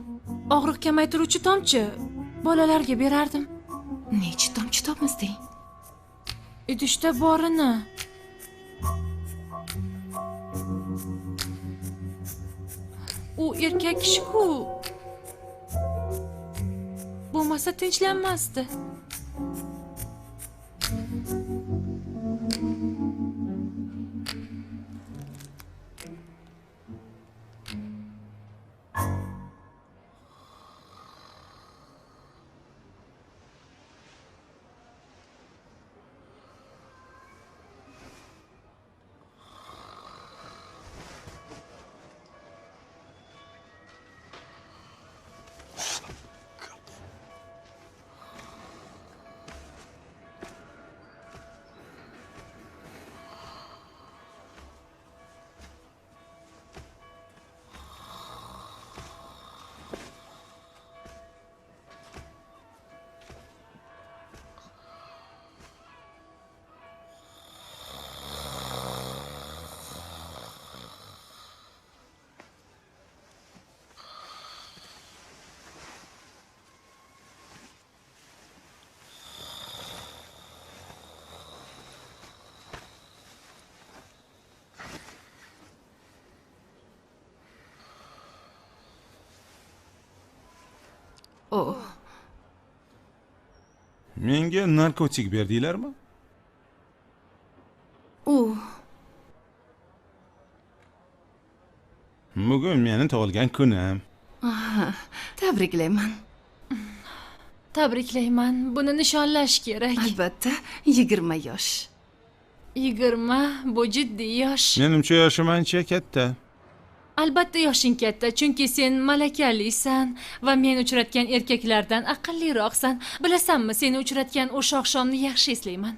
Og'riq kamaytiruvchi tomchi bolalarga berardim. Necha tomchi topmizding? Idishda borini. U erkak kishi-ku. Bo'lmasa tinchlanmasdi. Oh. Menga narkotik berdinglarmi? U. Bugun meni tug'ilgan kunim. Aha, tabriklayman. Tabriklayman. Buni nishonlash kerak. Albatta, 20 yosh. 20 bu jiddiy yosh. Menimcha yoshim ancha katta. Albatta yoshing katta, chunki sen malakalisan va men uchratgan erkaklardan aqlliroqsan. Bilasanmi, seni uchratgan o'sha oqshomni yaxshi eslayman.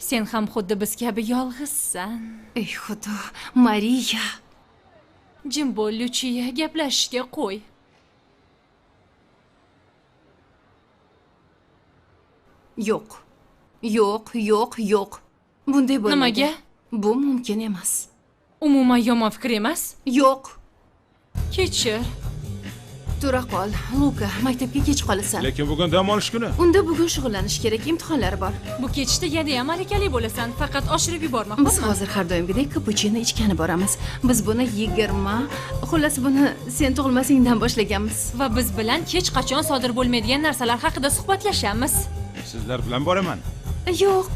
Sen ham xuddi biz kabi yolg'izsan. Ey Xudo, Mariya. Jim bo'l, Luchiya, gaplashishga qo'y. Yo'q. Yo'q, yo'q, yo'q. Bunday bo'lmaydi. Nimaga? Bu mumkin emas. Umuman yomon fikr emas? Yo'q. Kechir. Tura qol, Luka, maktabga kech qolasan. Lekin bugun dam olish kuni. Unda bugun shug'ullanish kerak, imtihonlar bor. Bu ketishda yana ham malakali bo'lasan, faqat oshirib yuborma. Biz hozir har doimgidek kapuchino ichgani boramiz. Biz buni 20, xullas buni sen tug'ilmasingdan boshlaganmiz. Va biz bilan hech qachon sodir bo'lmaydigan narsalar haqida suhbatlashamiz. Sizlar bilan boraman. Yo'q.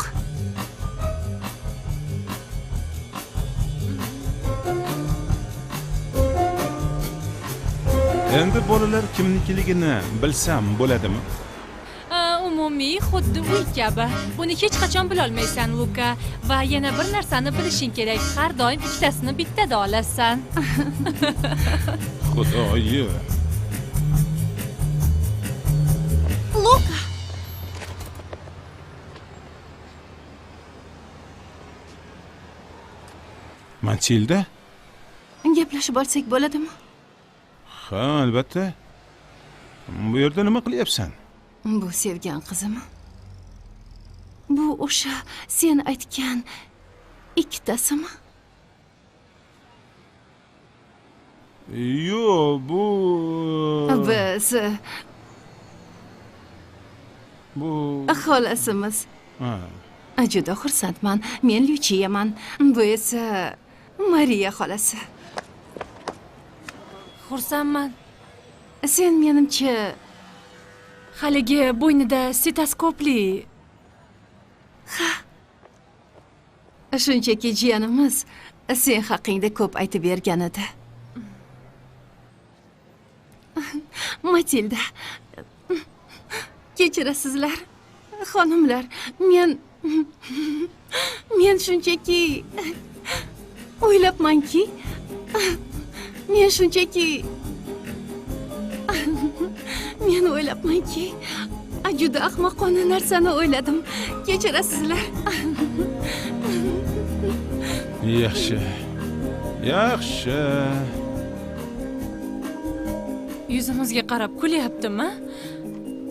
Endi bolalar kimnikiligini bilsam bo'ladimi? Umumiy xuddi uy kabi. Buni hech qachon bila olmaysan, Luka. Va yana bir narsani bilishing kerak. Har doim ikkitasini bittada olasan. Xudoyim. Luka. Matilda? Gaplashib olsak bo'ladimi? Ha, albatta. Bu yerda nima qilyapsan? Bu sevgan qizim. Bu o'sha sen aytgan ikkitasimi? Yo'q, bu biz bu xolasimiz. Ha. Juda xursandman. Men Luchiyaman. Bu esa Mariya xolasi. Xursandman. Sen menimcha haligi bo'ynida stetoskopli. Ha. Shunchaki jiyanimiz sen haqingda ko'p aytib bergan edi. Matilda. Kechirasizlar, xonimlar, men shunchaki o'ylabmanki, men shunchaki men o'ylabmanki, juda ahmoqona narsani o'yladim. Kechirasizlar. Yaxshi. Yaxshi. Yuzimizga qarab kulyaptimi?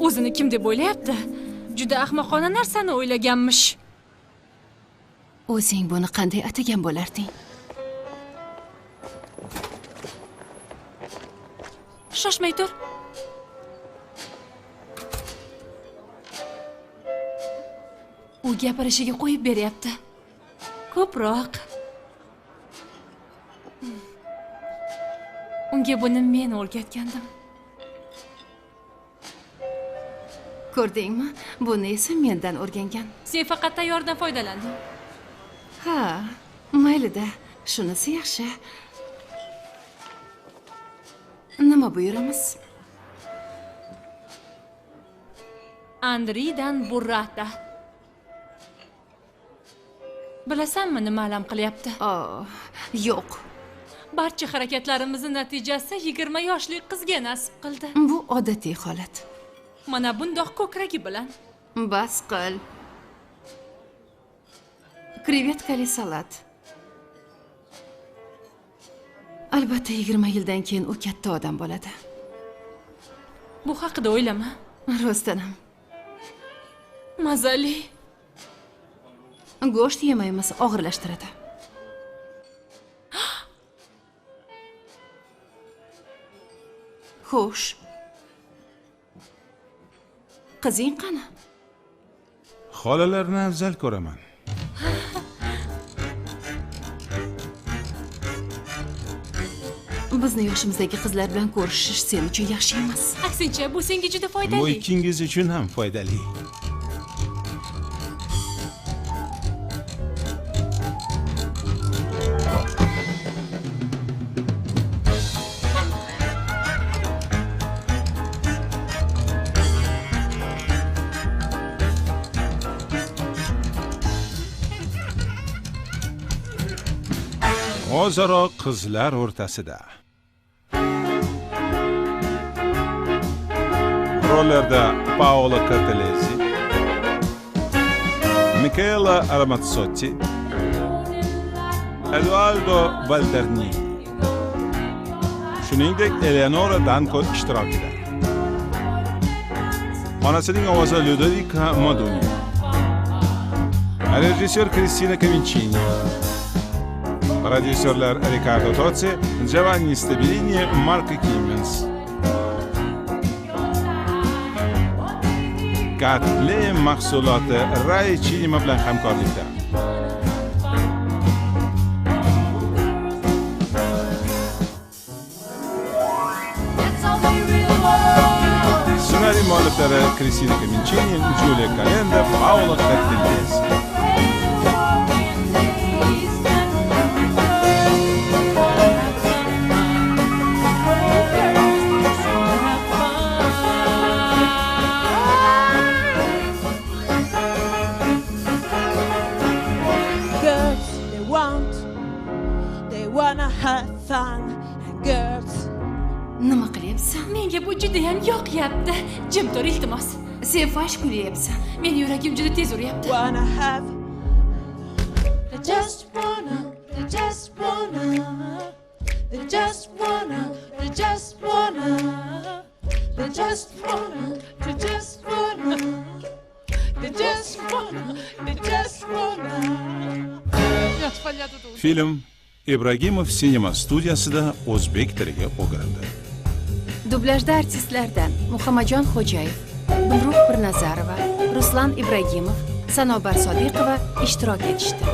O'zini kim deb o'ylayapti? Juda ahmoqona narsani o'ylaganmish. O'zing buni qanday atagan bo'larding? Shoshmay tur. U gapirishiga qo'yib beryapti. Ko'proq. Unga buni men o'rgatgandim. Ko'rdingmi? Buni esa mendan o'rgangan. Sen faqat tayyordan foydalanding. Ha, maylida. Shunisi yaxshi. Nima buyuramiz? Andridan burrata. Bilasanmi nima alam qilyapti? Yo'q. Barcha harakatlarimizning natijasi 20 yoshli qizga nasib qildi. Bu odatiy holat. Mana bundoq ko'kragi bilan. Bas qil. Krevetkali salat. Albatta 20 yildan keyin u katta odam bo'ladi. Bu haqida o'ylama. Rostdan ham. Mazali. Go'sht yemaymiz, og'irlashtiradi. Xo'sh. Qizing qani? Xolalarni afzal ko'raman. Bizni yoshimizdagi qizlar bilan ko'rishish sen uchun yaxshi emas. Aksincha, bu senga juda foydali. Bu ikkingiz uchun ham foydali. O'zaro qizlar o'rtasida. Rollarda Paola Cortellesi, Michela Ramazzotti, Edoardo Valternini, shuningdek Eleonora Danko ishtirokida. Onasining ovozi Ludovica Modugno. Rejissor Cristina Comencini. Prodyuserlar Riccardo Tozzi, Giovanni Stabilini, Marco Kimmins. Katle mahsuloti Rai Cinema bilan hamkorlikda. Ssenariy mualliflari Cristina Comencini, Giulia Calenda, Paola Cortellesi. Nima qilyapsan? Menga bu juda ham yoqyapti. Jim tur, iltimos. Sen fash kulyapsan. Meni yuragim juda tez uryapti. Film Ibragimov Cinema studiyasida o'zbek tiliga o'girildi. Dublyajda artistlardan Muhammadjon Xo'jayev, Gulruh Pirnazarova, Ruslan Ibragimov, Sanobar Sodiqova ishtirok etishdi.